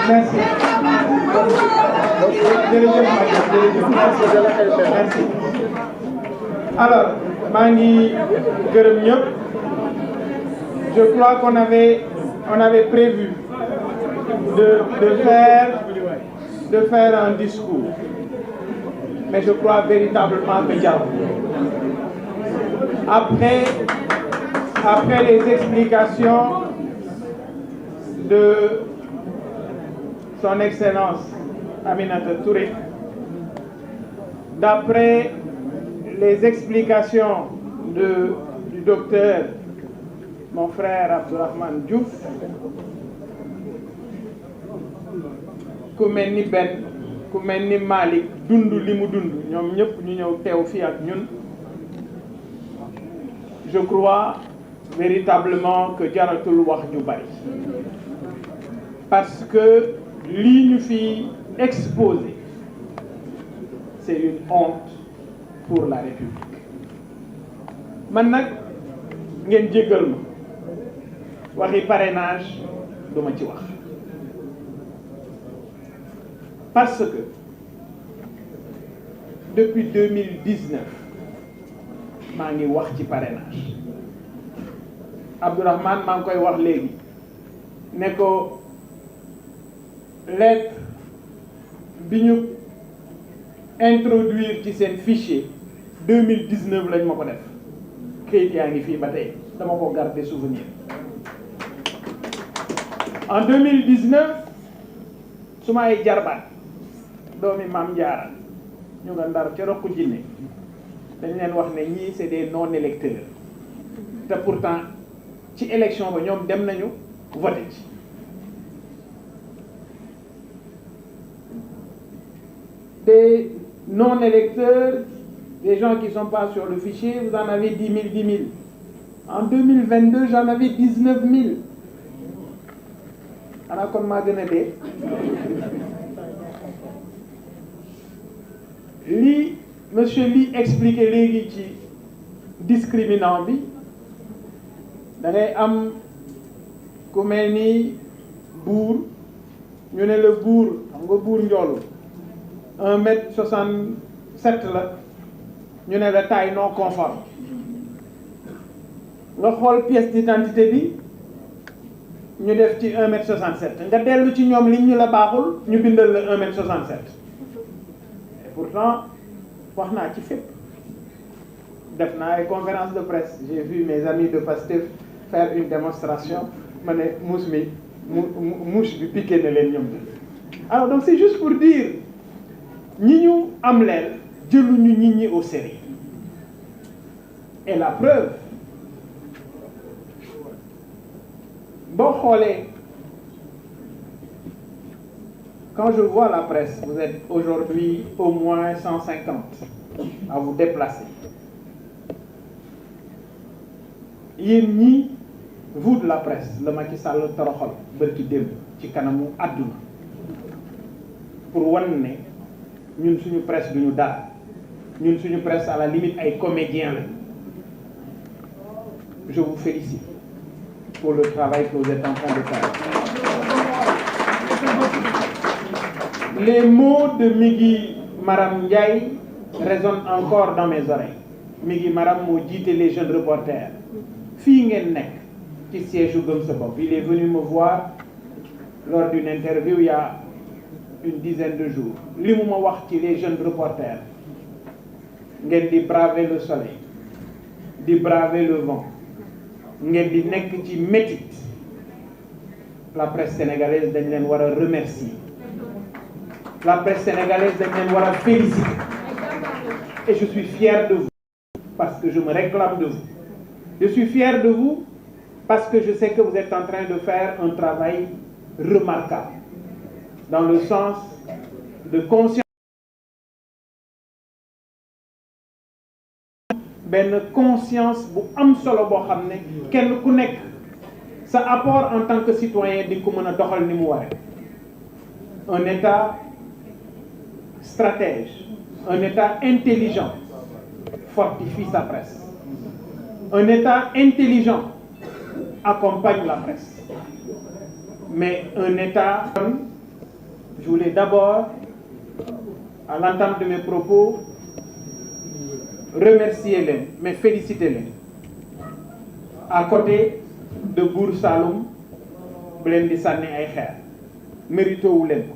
Merci. Alors, maa ngi gërëm ñëpp. Je crois qu'on avait prévu de faire un discours. Mais je crois véritablement que jarul. Après les explications de Son Excellence Aminata Touré, d'après les explications du docteur, mon frère Abdourahmane Diouf, ku mel ni Ben ku mel ni Malick dund li mu dund ñoom ñëpp ñu ñëw teew fii ak ñun. Je crois véritablement que jaratul wax ju bari parce que lii ñu fi exposé c'est une honte pour la République. Man nag ngeen jéggal ma waxi parrainage duma ci wax parce que depuis 2019 maa ngi wax ci parrainage Abdourahmane maa ngi koy wax léegi ne ko lettre bi ñu introduire ci seen fichier 2019 lañ ma ko def kayit yaa ngi fii ba tey dama ko garder souvenir en 2019 su ma ay jarbaat doomi Maam Jaara ñu nga Ndar ca Rokku Jinne dañ leen wax ne ñii c'est des non électeurs te pourtant ci élection ba ñoom dem nañu voté ci des non électeurs, des gens qui ne sont pas sur le fichier, vous en avez 10 000, 10 000. En 2022, j'en avais 19 000. Alors, comme m'a donné monsieur Ly expliqué les ci discriminant bi da ngay am ku mel ni buur ñu ne la buur xam nga buur njoolu 1m67 la ñu ne la taille non conforme nga xool pièce d'identité bi ñu def ci 1m67 nga dellu ci ñoom liñ ñu la baaxul ñu bindal la 1m67 et pourtant wax naa ci fépp def naa ay conférence de presse j'ai vu mes amis de Pastef faire une démonstration ma ne mouche bi piqué na leen ñoom alors donc c'est juste pour dire ñi ñu am leen jëluñu nit ñi au sérieux et la preuve boo xoolee quand je vois la presse vous êtes aujourd'hui au moins 150 à vous déplacer yéen ñi vous de la presse la Macky Sall toroxal bërki démb ci kanamu àdduna pour wan ne ñun suñu presse duñu dara ñun suñu presse à la limite ay comédiens la je vous félicite pour le travail que vous êtes en train de faire. Les mots de Migui Maram Ndiaye résonnent encore dans mes oreilles. Migui Maram moo jiite les jeunes reporters fii ngeen nekk ci siège u Gëm Sa Bopp. Il est venu me voir lors d'une interview il y a une dizaine de jours li mu ma wax ci les jeunes reporters ngeen di braver le soleil di braver le vent ngeen di nekk ci métit la presse sénégalaise dañ leen war a remercier la presse sénégalaise dañ leen war a féliciter et je suis fier de vous parce que je me réclame de vous. Je suis fier de vous parce que je sais que vous êtes en train de faire un travail remarquable dans le sens de conscience benn conscience bu am solo boo xam ne kenn ku nekk sa apport en tant que citoyen di ko mën a doxal ni mu waree un État stratège un État intelligent fortifie sa presse un État intelligent accompagne la presse mais un État je voulais d'abord à l'entame de mes propos remercier leen mais féliciter leen à côté de Buur Saloum bu leen di sànni ay xeer mérito wu leen ko.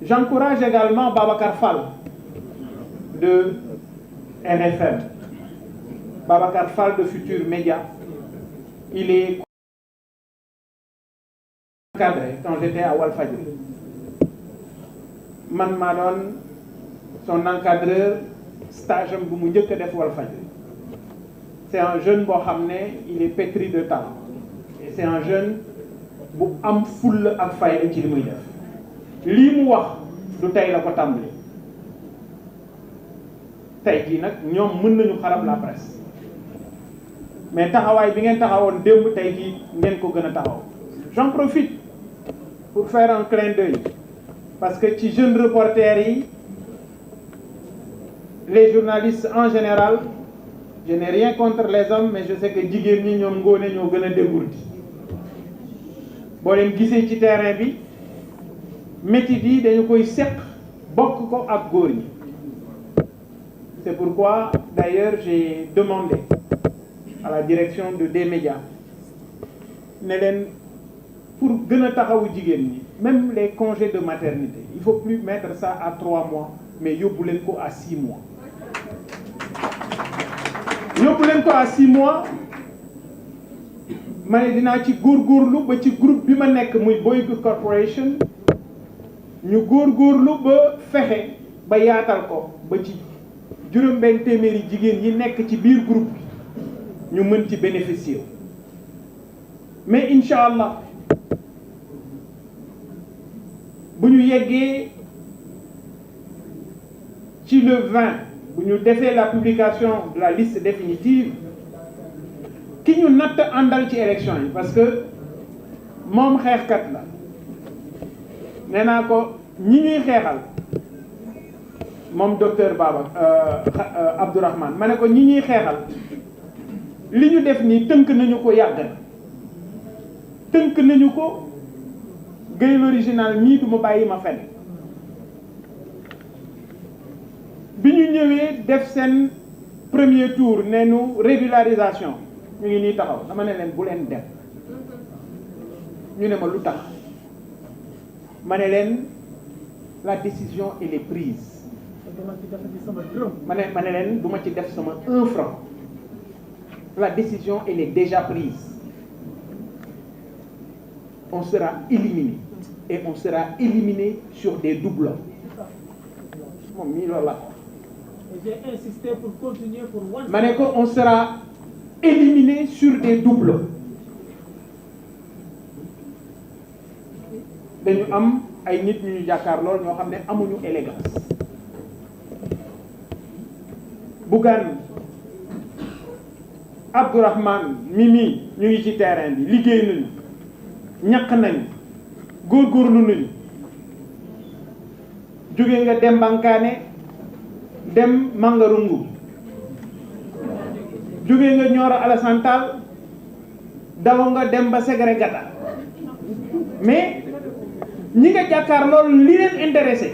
J'encourage également Babacar Fall de NFM, Babacar Fall de Futur Média. Il est encadré quand j'étais à Walfadjri. Man maa doon son encadreur stage am bu mu njëkk a def Walfadjri. C'est un jeune boo xam ne il est pétri de talent et c'est un jeune bu am fulla ak fayda ci li muy def lii mu wax du tey la ko tàmbali tey jii nag ñoom mën nañu xarab la presse mais taxawaay bi ngeen taxawoon démb tey jii ngeen ko gën a taxaw. J'en profite pour faire un clin d'œil parce que ci jeunes reporters yi les journalistes en général je n'ai rien contre les hommes mais je sais que jigéen ñi ñoom ngoone ñoo gën a dégourdi boo leen gisee ci terrain bi métier yi dañu koy seq bokk ko ak góor ñi. C'est pourquoi d'ailleurs j'ai demandé à la direction des médias ne leen pour gën a taxawu jigéen ñi même les congés de maternité il faut plus mettre ça à 3 mois mais yóbbu leen ko à 6 mois yóbbu leen ko à 6 mois ma ne dinaa ci góorgóorlu ba ci groupe bi ma nekk muy Boycott Corporation ñu góorgóorlu ba fexe ba yaatal ko ba ci juróom-benn téeméeri jigéen yi nekk ci biir groupe bi ñu mën ci bénéficier mais incha allah bu ñu yeggee ci le 20 bu ñu defee la publication de la liste définitive ki ñu natt àndal ci élection yi parce que moom xeexkat la nee naa ko ñi ñuy xeexal moom docteur Baba Abdourahmane ma ne ko ñi ñuy xeexal li ñu def nii tënk nañu ko yàgg na tënk nañu ko Gueye l'original ñii du ma bàyyi ma fen bi ñu ñëwee def seen premier tour nee nu régularisation ñu ngi nii taxaw dama ne leen bu leen dem ñu ne ma lu tax ma ne leen la décision elle est prise ma ne leen du ma ci def sama 1 franc la décision elle est déjà prise on sera éliminé et on sera éliminé sur des doublons moom mii loolu la J'ai insisté pour continuer pour one. ma ne ko on sera éliminé sur des doublons dañu am ay nit ñu jàkkaar lool ñoo xam ne amuñu élégance Bougane Abdourahmane Mimi ñu ngi ci terrain bi liggéey nañu ñaq nañu góorgóorlu nañu jóge nga dem Bankaane dem Mangarungu jóge nga Nioro Alassane Tall daw nga dem ba Ségrégata mais ñi nga jàkkaar loolu li leen intéressé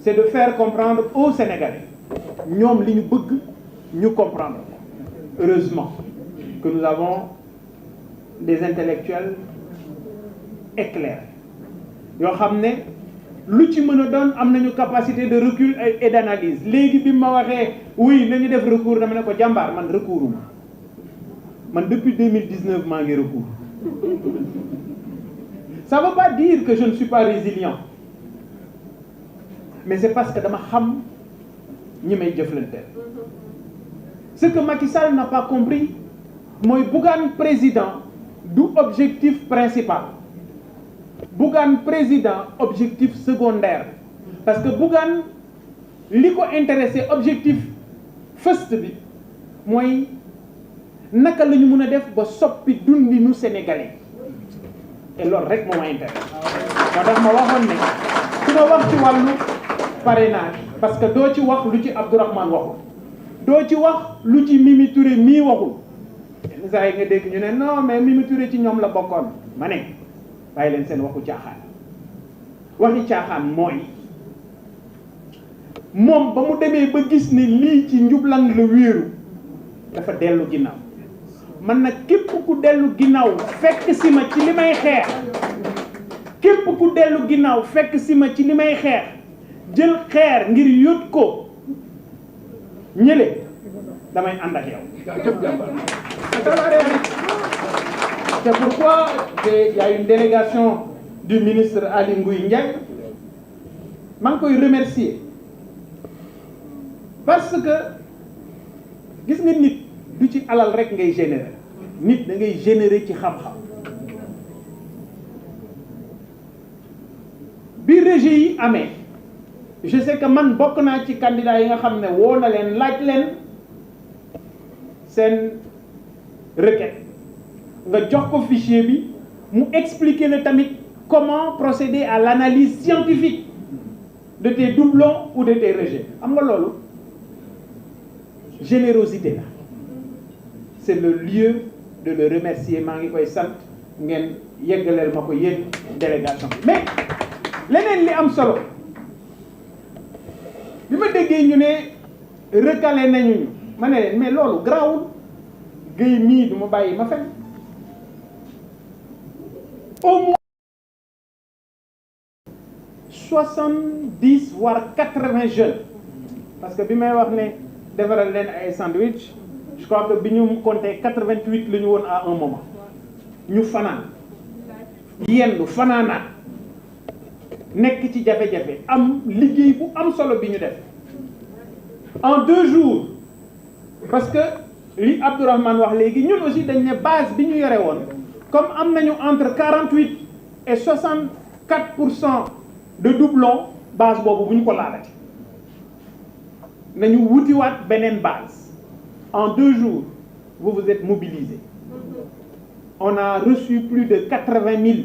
c'est de faire comprendre aux Sénégalais ñoom li ñu bëgg ñu comprendre heureusement que nous avons des intellectuels éclairés yoo xam ne lu ci mën a doon am nañu capacité de recul et d'analyse léegi bi ma waxee oui nañu def recours dama ne ko jàmbaar man recours man depuis 2019 maa ngi recours ça veut pas dire que je ne suis pas résilient mais c'est parce que dama xam ñi may jëflanteel ce que Macky Sall n'a pas compris mooy Bougane président du objectif principal Bougane président objectif secondaire parce que Bougane li ko intéressé objectif first bi mooy naka la ñu mën a def ba soppi dundinu sénégalais et loolu rek moo ma intéressé moo tax ma waxoon ne su ma wax ci wàllu parrainage parce que doo ci wax lu ci Abdourahmane waxul doo ci wax lu ci Mimi Touré mii waxul yenn saa yi nga dégg ñu ne non mais Mimi Touré ci ñoom la bokkoon ma ne bàyyi leen seen waxu caaxaan waxi caaxaan mooy moom ba mu demee ba gis ne lii ci njublang la wéeru dafa dellu ginnaaw man nag képp ku dellu ginnaaw fekk si ma ci li may xeex képp ku dellu ginnaaw fekk si ma ci li may xeex jël xeer ngir yót ko ñële damay ànd ak yow. C'est pourquoi il y a une délégation du ministre Aly Ngouille Ndiaye maa ngi koy remercier parce que gis nga nit du ci alal rek ngay générer nit da ngay générer ci xam-xam bi rejet yi amee je sais que man bokk naa ci candidat yi nga xam ne woo na leen laaj leen seen requête nga jox ko fichier bi mu expliquer la tamit comment procéder à l'analyse scientifique de tes doublons ou de tes rejets xam nga loolu générosité la c'est le lieu de le remercier maa ngi koy sant ngeen yeggaleel ma ko yéen délégation bi. mais leneen li am solo bi ma déggee ñu ne recalé nañu ñu ma ne leen mais loolu garaawul Guèye mii du ma bàyyi ma fen au moins 70 voire 80 jeunes parce que bi may wax ne defaral leen ay sandwich je crois que bi ñu compté 88 la ñu woon à un moment ñu fanaan yendu fanaanaat nekk ci jafe-jafe am liggéey bu am solo bi ñu def en 2 jours parce que li Abdourahmane wax léegi ñun aussi dañ ne base bi ñu yore woon comme am nañu entre 48 et 64% de doublon base boobu bu ñu ko laalati nañu wutiwaat beneen base en 2 jours vous vous êtes mobilisés on a reçu plus de 80 000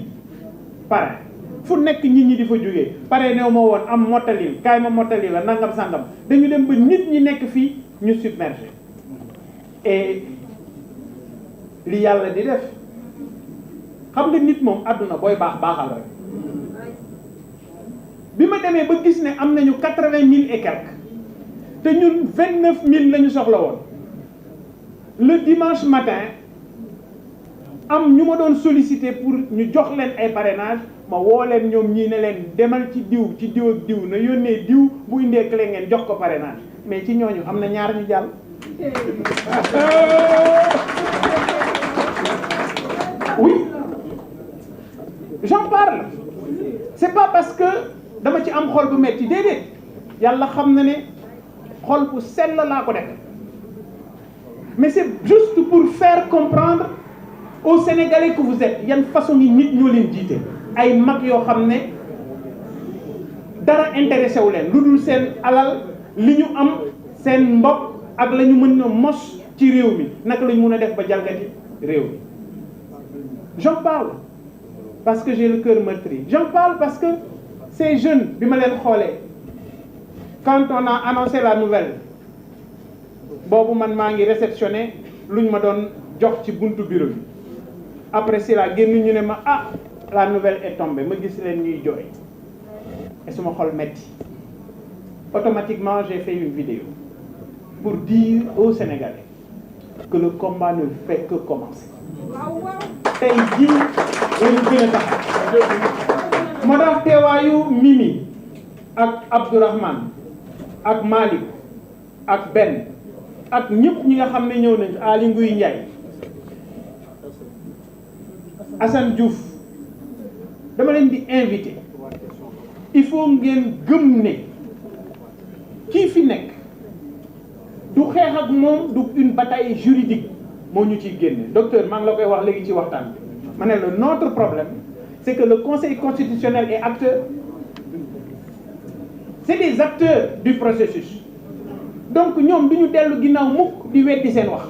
parrains fu nekk nit ñi di fa jógee pare new ma woon am mottalil kaay ma mottali la nangam sangam dañu dem ba nit ñi nekk fii ñu submergé et li yàlla di def xam nga nit moom àdduna booy baax baaxal rek bi ma demee ba gis ne am nañu 80 000 et quelques te ñun 29 000 la ñu soxla woon le dimanche matin am ñu ma doon solliciter pour ñu jox leen ay parrainage ma woo leen ñoom ñii ne leen demal ci diw ak diw na yónnee diw bu indee clé ngeen jox ko parrainage mais ci ñooñu am na ñaar ñu jàll. Oui, j'en parle c'est pas parce que dama ci am xol bu metti déedéet yàlla xam na ne xol bu sell laa ko def mais c'est juste pour faire comprendre aux Sénégalais que vous êtes yan façon yi nit ñoo leen jiite ay mag yoo xam ne dara intéressé wu leen lu dul seen alal li ñu am seen mbokk ak la ñu mën a mos ci réew mi naka la ñu mën a def ba jalgati réew mi j'en parle parce que j'ai le cœur meurtri j'en parle parce que ces jeunes bi ma leen xoolee quand on a annoncé la nouvelle boobu man maa ngi réceptionné lu ñu ma doon jox ci buntu bureau bi après si la génn ñu ne ma ah la nouvelle est tombée ma gis leen ñuy jooy et suma xol metti automatiquement j'ai fait une vidéo pour dire aux Sénégalais que le combat ne fait que commencer tey jii lañu gën a taxaw moo tax teewaayu Mimi ak Abdourahmane ak Malick ak Ben ak ñëpp ñi nga xam ne ñëw nañ Aly Ngouille Ndiaye Assane Diouf dama leen di invité il faut ngeen gëm ne kii fi nekk du xeex ak moom du une bataille juridique moo ñu ciy génne docteur maa ngi la koy wax léegi ci waxtaan bi ma ne la notre problème c'est que le Conseil constitutionnel est acteur c'est des acteurs du processus donc ñoom du ñu dellu ginnaaw mukk di weddi seen wax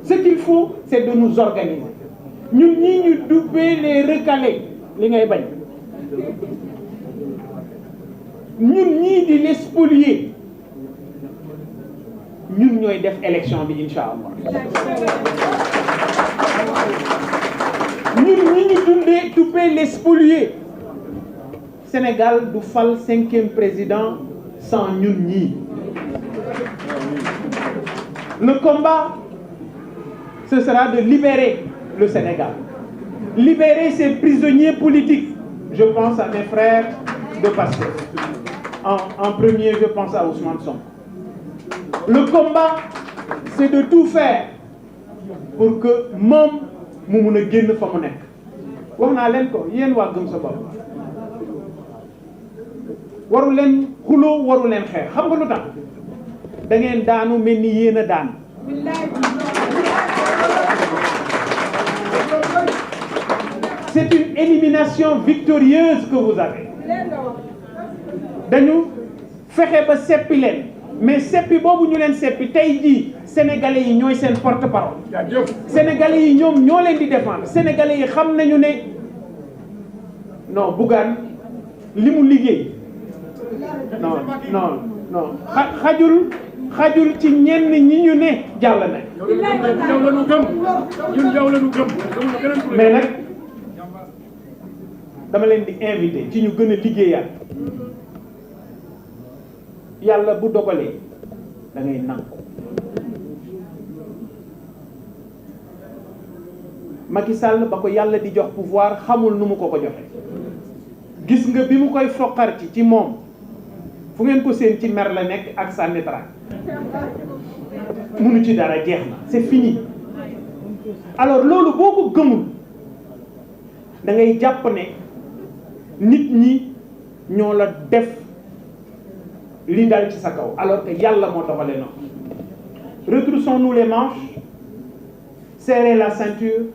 ce qu'il faut c'est de nous organiser ñun ñii ñu dubbee les recalés li ngay bañ ñun ñii di les spolier ñun ñooy def élection bi incha allah ñun ñi ñu dubbee les spolier Sénégal du fal 5e président sans ñun ñii le combat ce sera de libérer le Sénégal libérer ces prisonniers politiques je pense à mes frères de Pastef en premier je pense à Ousmane Sonko le combat c'est de tout faire pour que moom mu mun a génn fa mu nekk wax naa leen ko yéen waa gëm sa bopp waru leen xuloo waru leen xeex xam nga lu tax da ngeen daanu mel ni yéen a daan c'est une élimination victorieuse que vous avez dañu fexe ba seppi leen mais seppi boobu ñu leen seppi tey jii sénégalais yi ñooy seen porte-parole sénégalais yi ñoom ñoo leen di défendre sénégalais yi xam nañu ne non Bougane li mu liggéey non xajul xajul ci ñenn ñi ñu ne jàll nañ. yow la ñu gëm ñun yow la ñu gëm. mais nag dama leen di invité ci ñu gën a liggéeyaat yàlla bu dogalee da ngay nangu. Macky Sall ba ko yàlla di jox pouvoir xamul nu mu ko joxe gis nga bi mu koy foqar ci moom fu ngeen ko seen ci mer la nekk ak sànni traak munu ci dara jeex na c'est fini. alors loolu boo ko gëmul da ngay jàpp ne nit ñi ñoo la def li dal ci sa kaw alors que yàlla moo doxale noonu. Retroussons-nous les manches, serrez la ceinture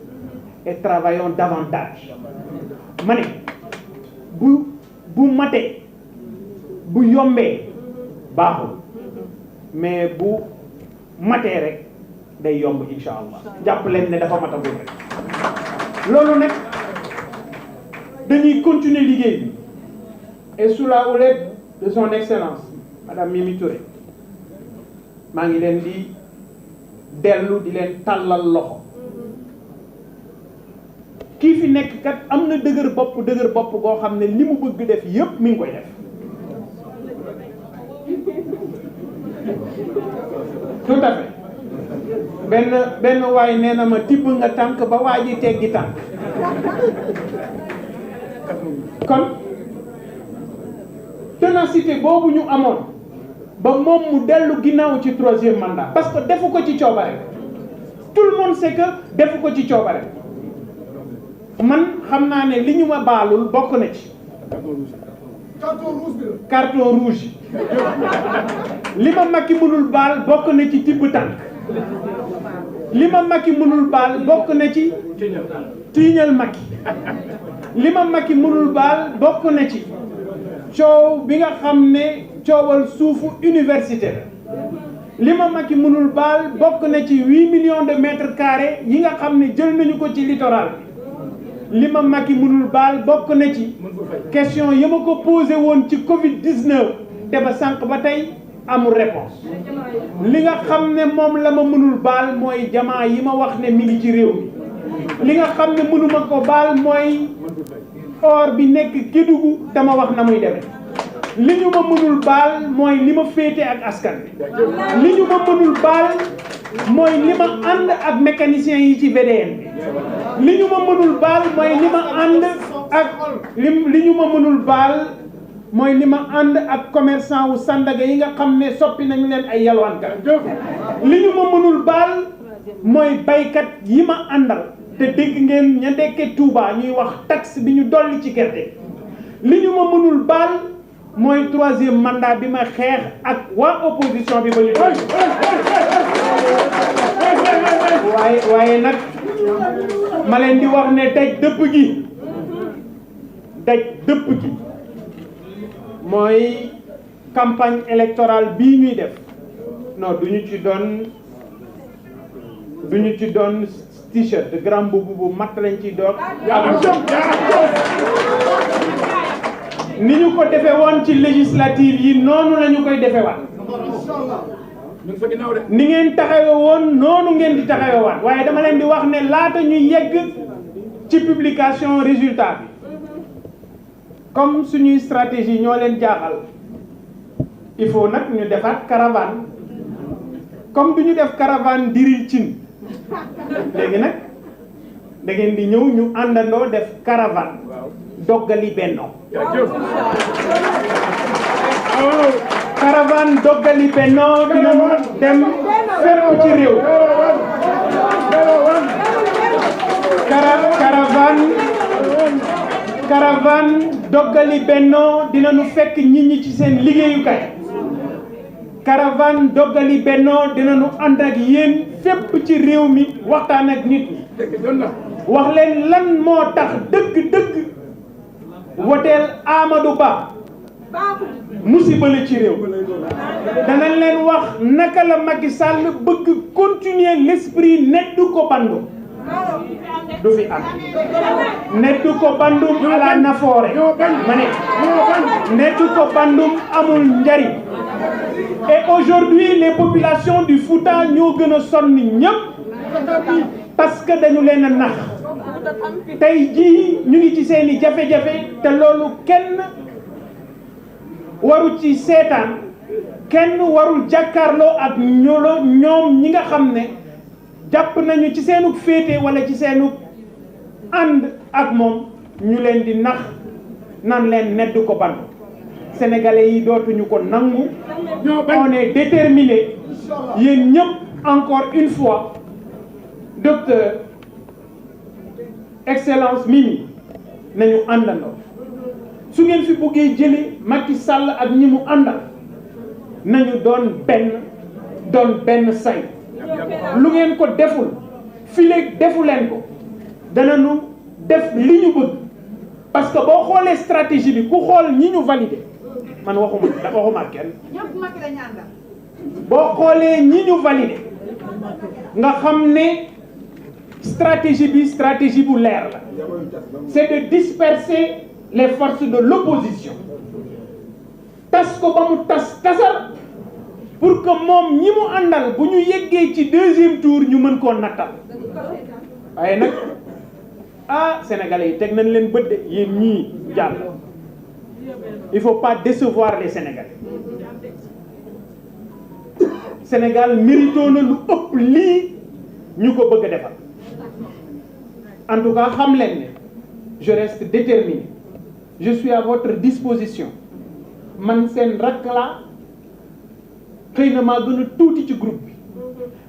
et travaillons davantage. ma ne bu matee bu yombee baaxul mais bu matee rek day yomb insha allah jàpp leen ne dafa matagul rek. loolu nag dañuy continuer liggéey bi et sous la houlette de son excellence madame Mimi Touré maa ngi leen di dellu di leen tàllal loxo. kii fi nekk kat am na dëgër bopp goo xam ne li mu bëgg def yépp mi ngi koy def tout à fait benn waay nee na ma tibb nga tànk ba waa ji teggi tànk kon ténacité boobu ñu amoon ba moom mu dellu ginnaaw ci 3e mandat parce que defu ko ci coobare tout le monde sait que defu ko ci coobare man xam naa ne li ñu ma baalul bokk na ci carton rouge li ma Macky mënul baal bokk na ci tibb tànk li ma Macky mënul baal bokk na ci tiiñal Macky li ma Macky mënul baal bokk na ci coow bi nga xam ne coowal suufu université la li ma Macky mënul baal bokk na ci 8 millions de mètres carrés yi nga xam ne jël nañu ko ci littoral bi li ma Macky mënul baal bokk na ci question yi ma ko posé woon ci Covid 19 te ba sànq ba tey amul réponse li nga xam ne moom la ma mënul baal mooy jamaa yi ma wax ne mi ngi ci réew mi li nga xam ne mënuma ko baal mooy or bi nekk Kédougou dama wax na muy demee li ñu ma mënul baal mooy li ma féete ak askan bi li ñu ma mënul baal mooy li ma ànd ak mécaniciens yi ci VDN bi li ñu ma mënul baal mooy li ma ànd ak li ñu ma mënul baal mooy li ma ànd ak commerçant wu Sandaga yi nga xam ne soppi nañu leen ay yalwaankat li ñu ma mënul baal mooy baykat yi ma àndal te dégg ngeen ña dekke Touba ñuy wax taxe bi ñu dolli ci gerte li ñu ma mënul baal mooy 3e mandat bi ma xeex ak waa opposition bi ba ñu waaye nag ma leen di wax ne daj dëpp gi mooy campagne électorale bii ñuy def non duñu ci doon t-shirt grand boubou bu mat lañ ciy doon ni ñu ko defe woon ci législative yi noonu la ñu koy defe waat ni ngeen taxawe woon noonu ngeen di taxawe waat waaye dama leen di wax ne laata ñuy yegg ci publication résultat bi comme suñuy stratégie ñoo leen jaaxal il faut nag ñu defaat caravane comme du ñu def caravane diril cin léegi nag da ngeen di ñëw ñu àndandoo def caravane doggali bennoo caravane doggali bennoo dinañu dem fépp ci réew caravane doggali bennoo dinañu fekk nit ñi ci seen liggéeyukaay caravane doggali bennoo dinañu ànd ak yéen fépp ci réew mi waxtaan ak nit ñi wax leen lan moo tax dëgg-dëgg woteel Amadou Ba musiba la ci réew danañ leen wax naka la Macky Sall bëgg continuer l'esprit neddu ko bandum du fi am neddu ko bandum à la Nafoore ma ne neddu ko bandum amul njariñ Et aujourd'hui les populations du Fouta ñoo gën a sonn ñëpp parce que dañu leen a nax tey jii ñu ngi ci seeni jafe-jafe te loolu kenn waru ci seetaan kenn warul jàkkaarloo ak ñoom ñi nga xam ne jàpp nañu ci seenu féete wala ci seenu ànd ak moom ñu leen di nax nan leen nedd ko ban sénégalais yi dootuñu ko nangu on est déterminé yéen ñëpp encore une fois docteur excellence Mimi nañu àndandoo su ngeen fi buggee jëlee Macky Sall ak ñi mu àndal nañu doon benn say lu ngeen ko deful fii defu leen ko danañu def li ñu bëgg parce que boo xoolee stratégie bi ku xool ñi ñu validé man waxuma kenn boo xoolee ñi ñu validé nga xam ne stratégie bu leer la c'est de disperser les forces de l'opposition tas ko ba mu tasar pour que moom ñi mu àndal bu ñu yeggee ci deuxième tour ñu mën koo nattal waaye nag sénégalais yi teg nañ leen bët de yéen ñii jàll il faut pas décevoir les sénégalais Sénégal mérito na lu ëpp lii ñu ko bëgg a defal en tout cas xam leen ne je reste déterminé je suis à votre disposition man seen rakk laa xëy na maa gën a tuuti ci groupe bi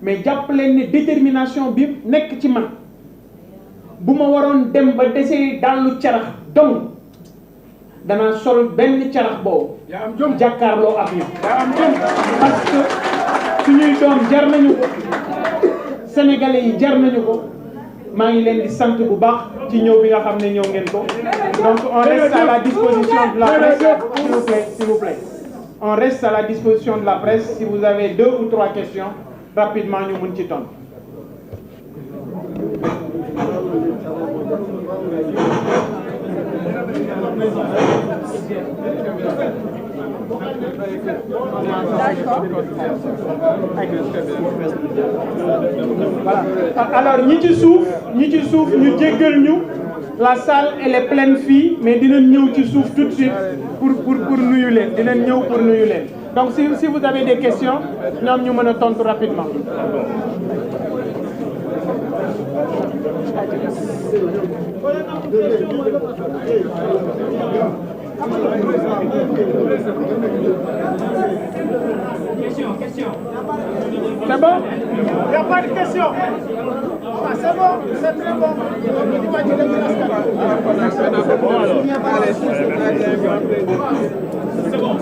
mais jàpp leen ne détermination bi nekk ci man bu ma waroon dem ba desee dallu carax donc danaa sol benn carax boobu jàkkaarloo ak ñoom parce que suñuy doom jar nañu ko sénégalais yi jar nañu ko maa ngi leen di sant bu baax ci ñëw bi nga xam ne ñëw ngeen ko donc on reste à la disposition de la presse s'il vous plaît on reste à la disposition de la presse si vous avez 2 ou 3 questions rapidement ñu mën ci tontu. Voilà. Alors ñi ci suuf ñu jéggal ñu la salle elle est pleine fii mais dinañ ñëw ci suuf tout de suite pour nuyu leen dinañ ñëw pour nuyu leen donc si vous avez des questions ñoom ñu mën a tontu rapidement. Question. C'est bon? Il n'y a pas de question. Ah, c'est bon, c'est très bon. C'est bon.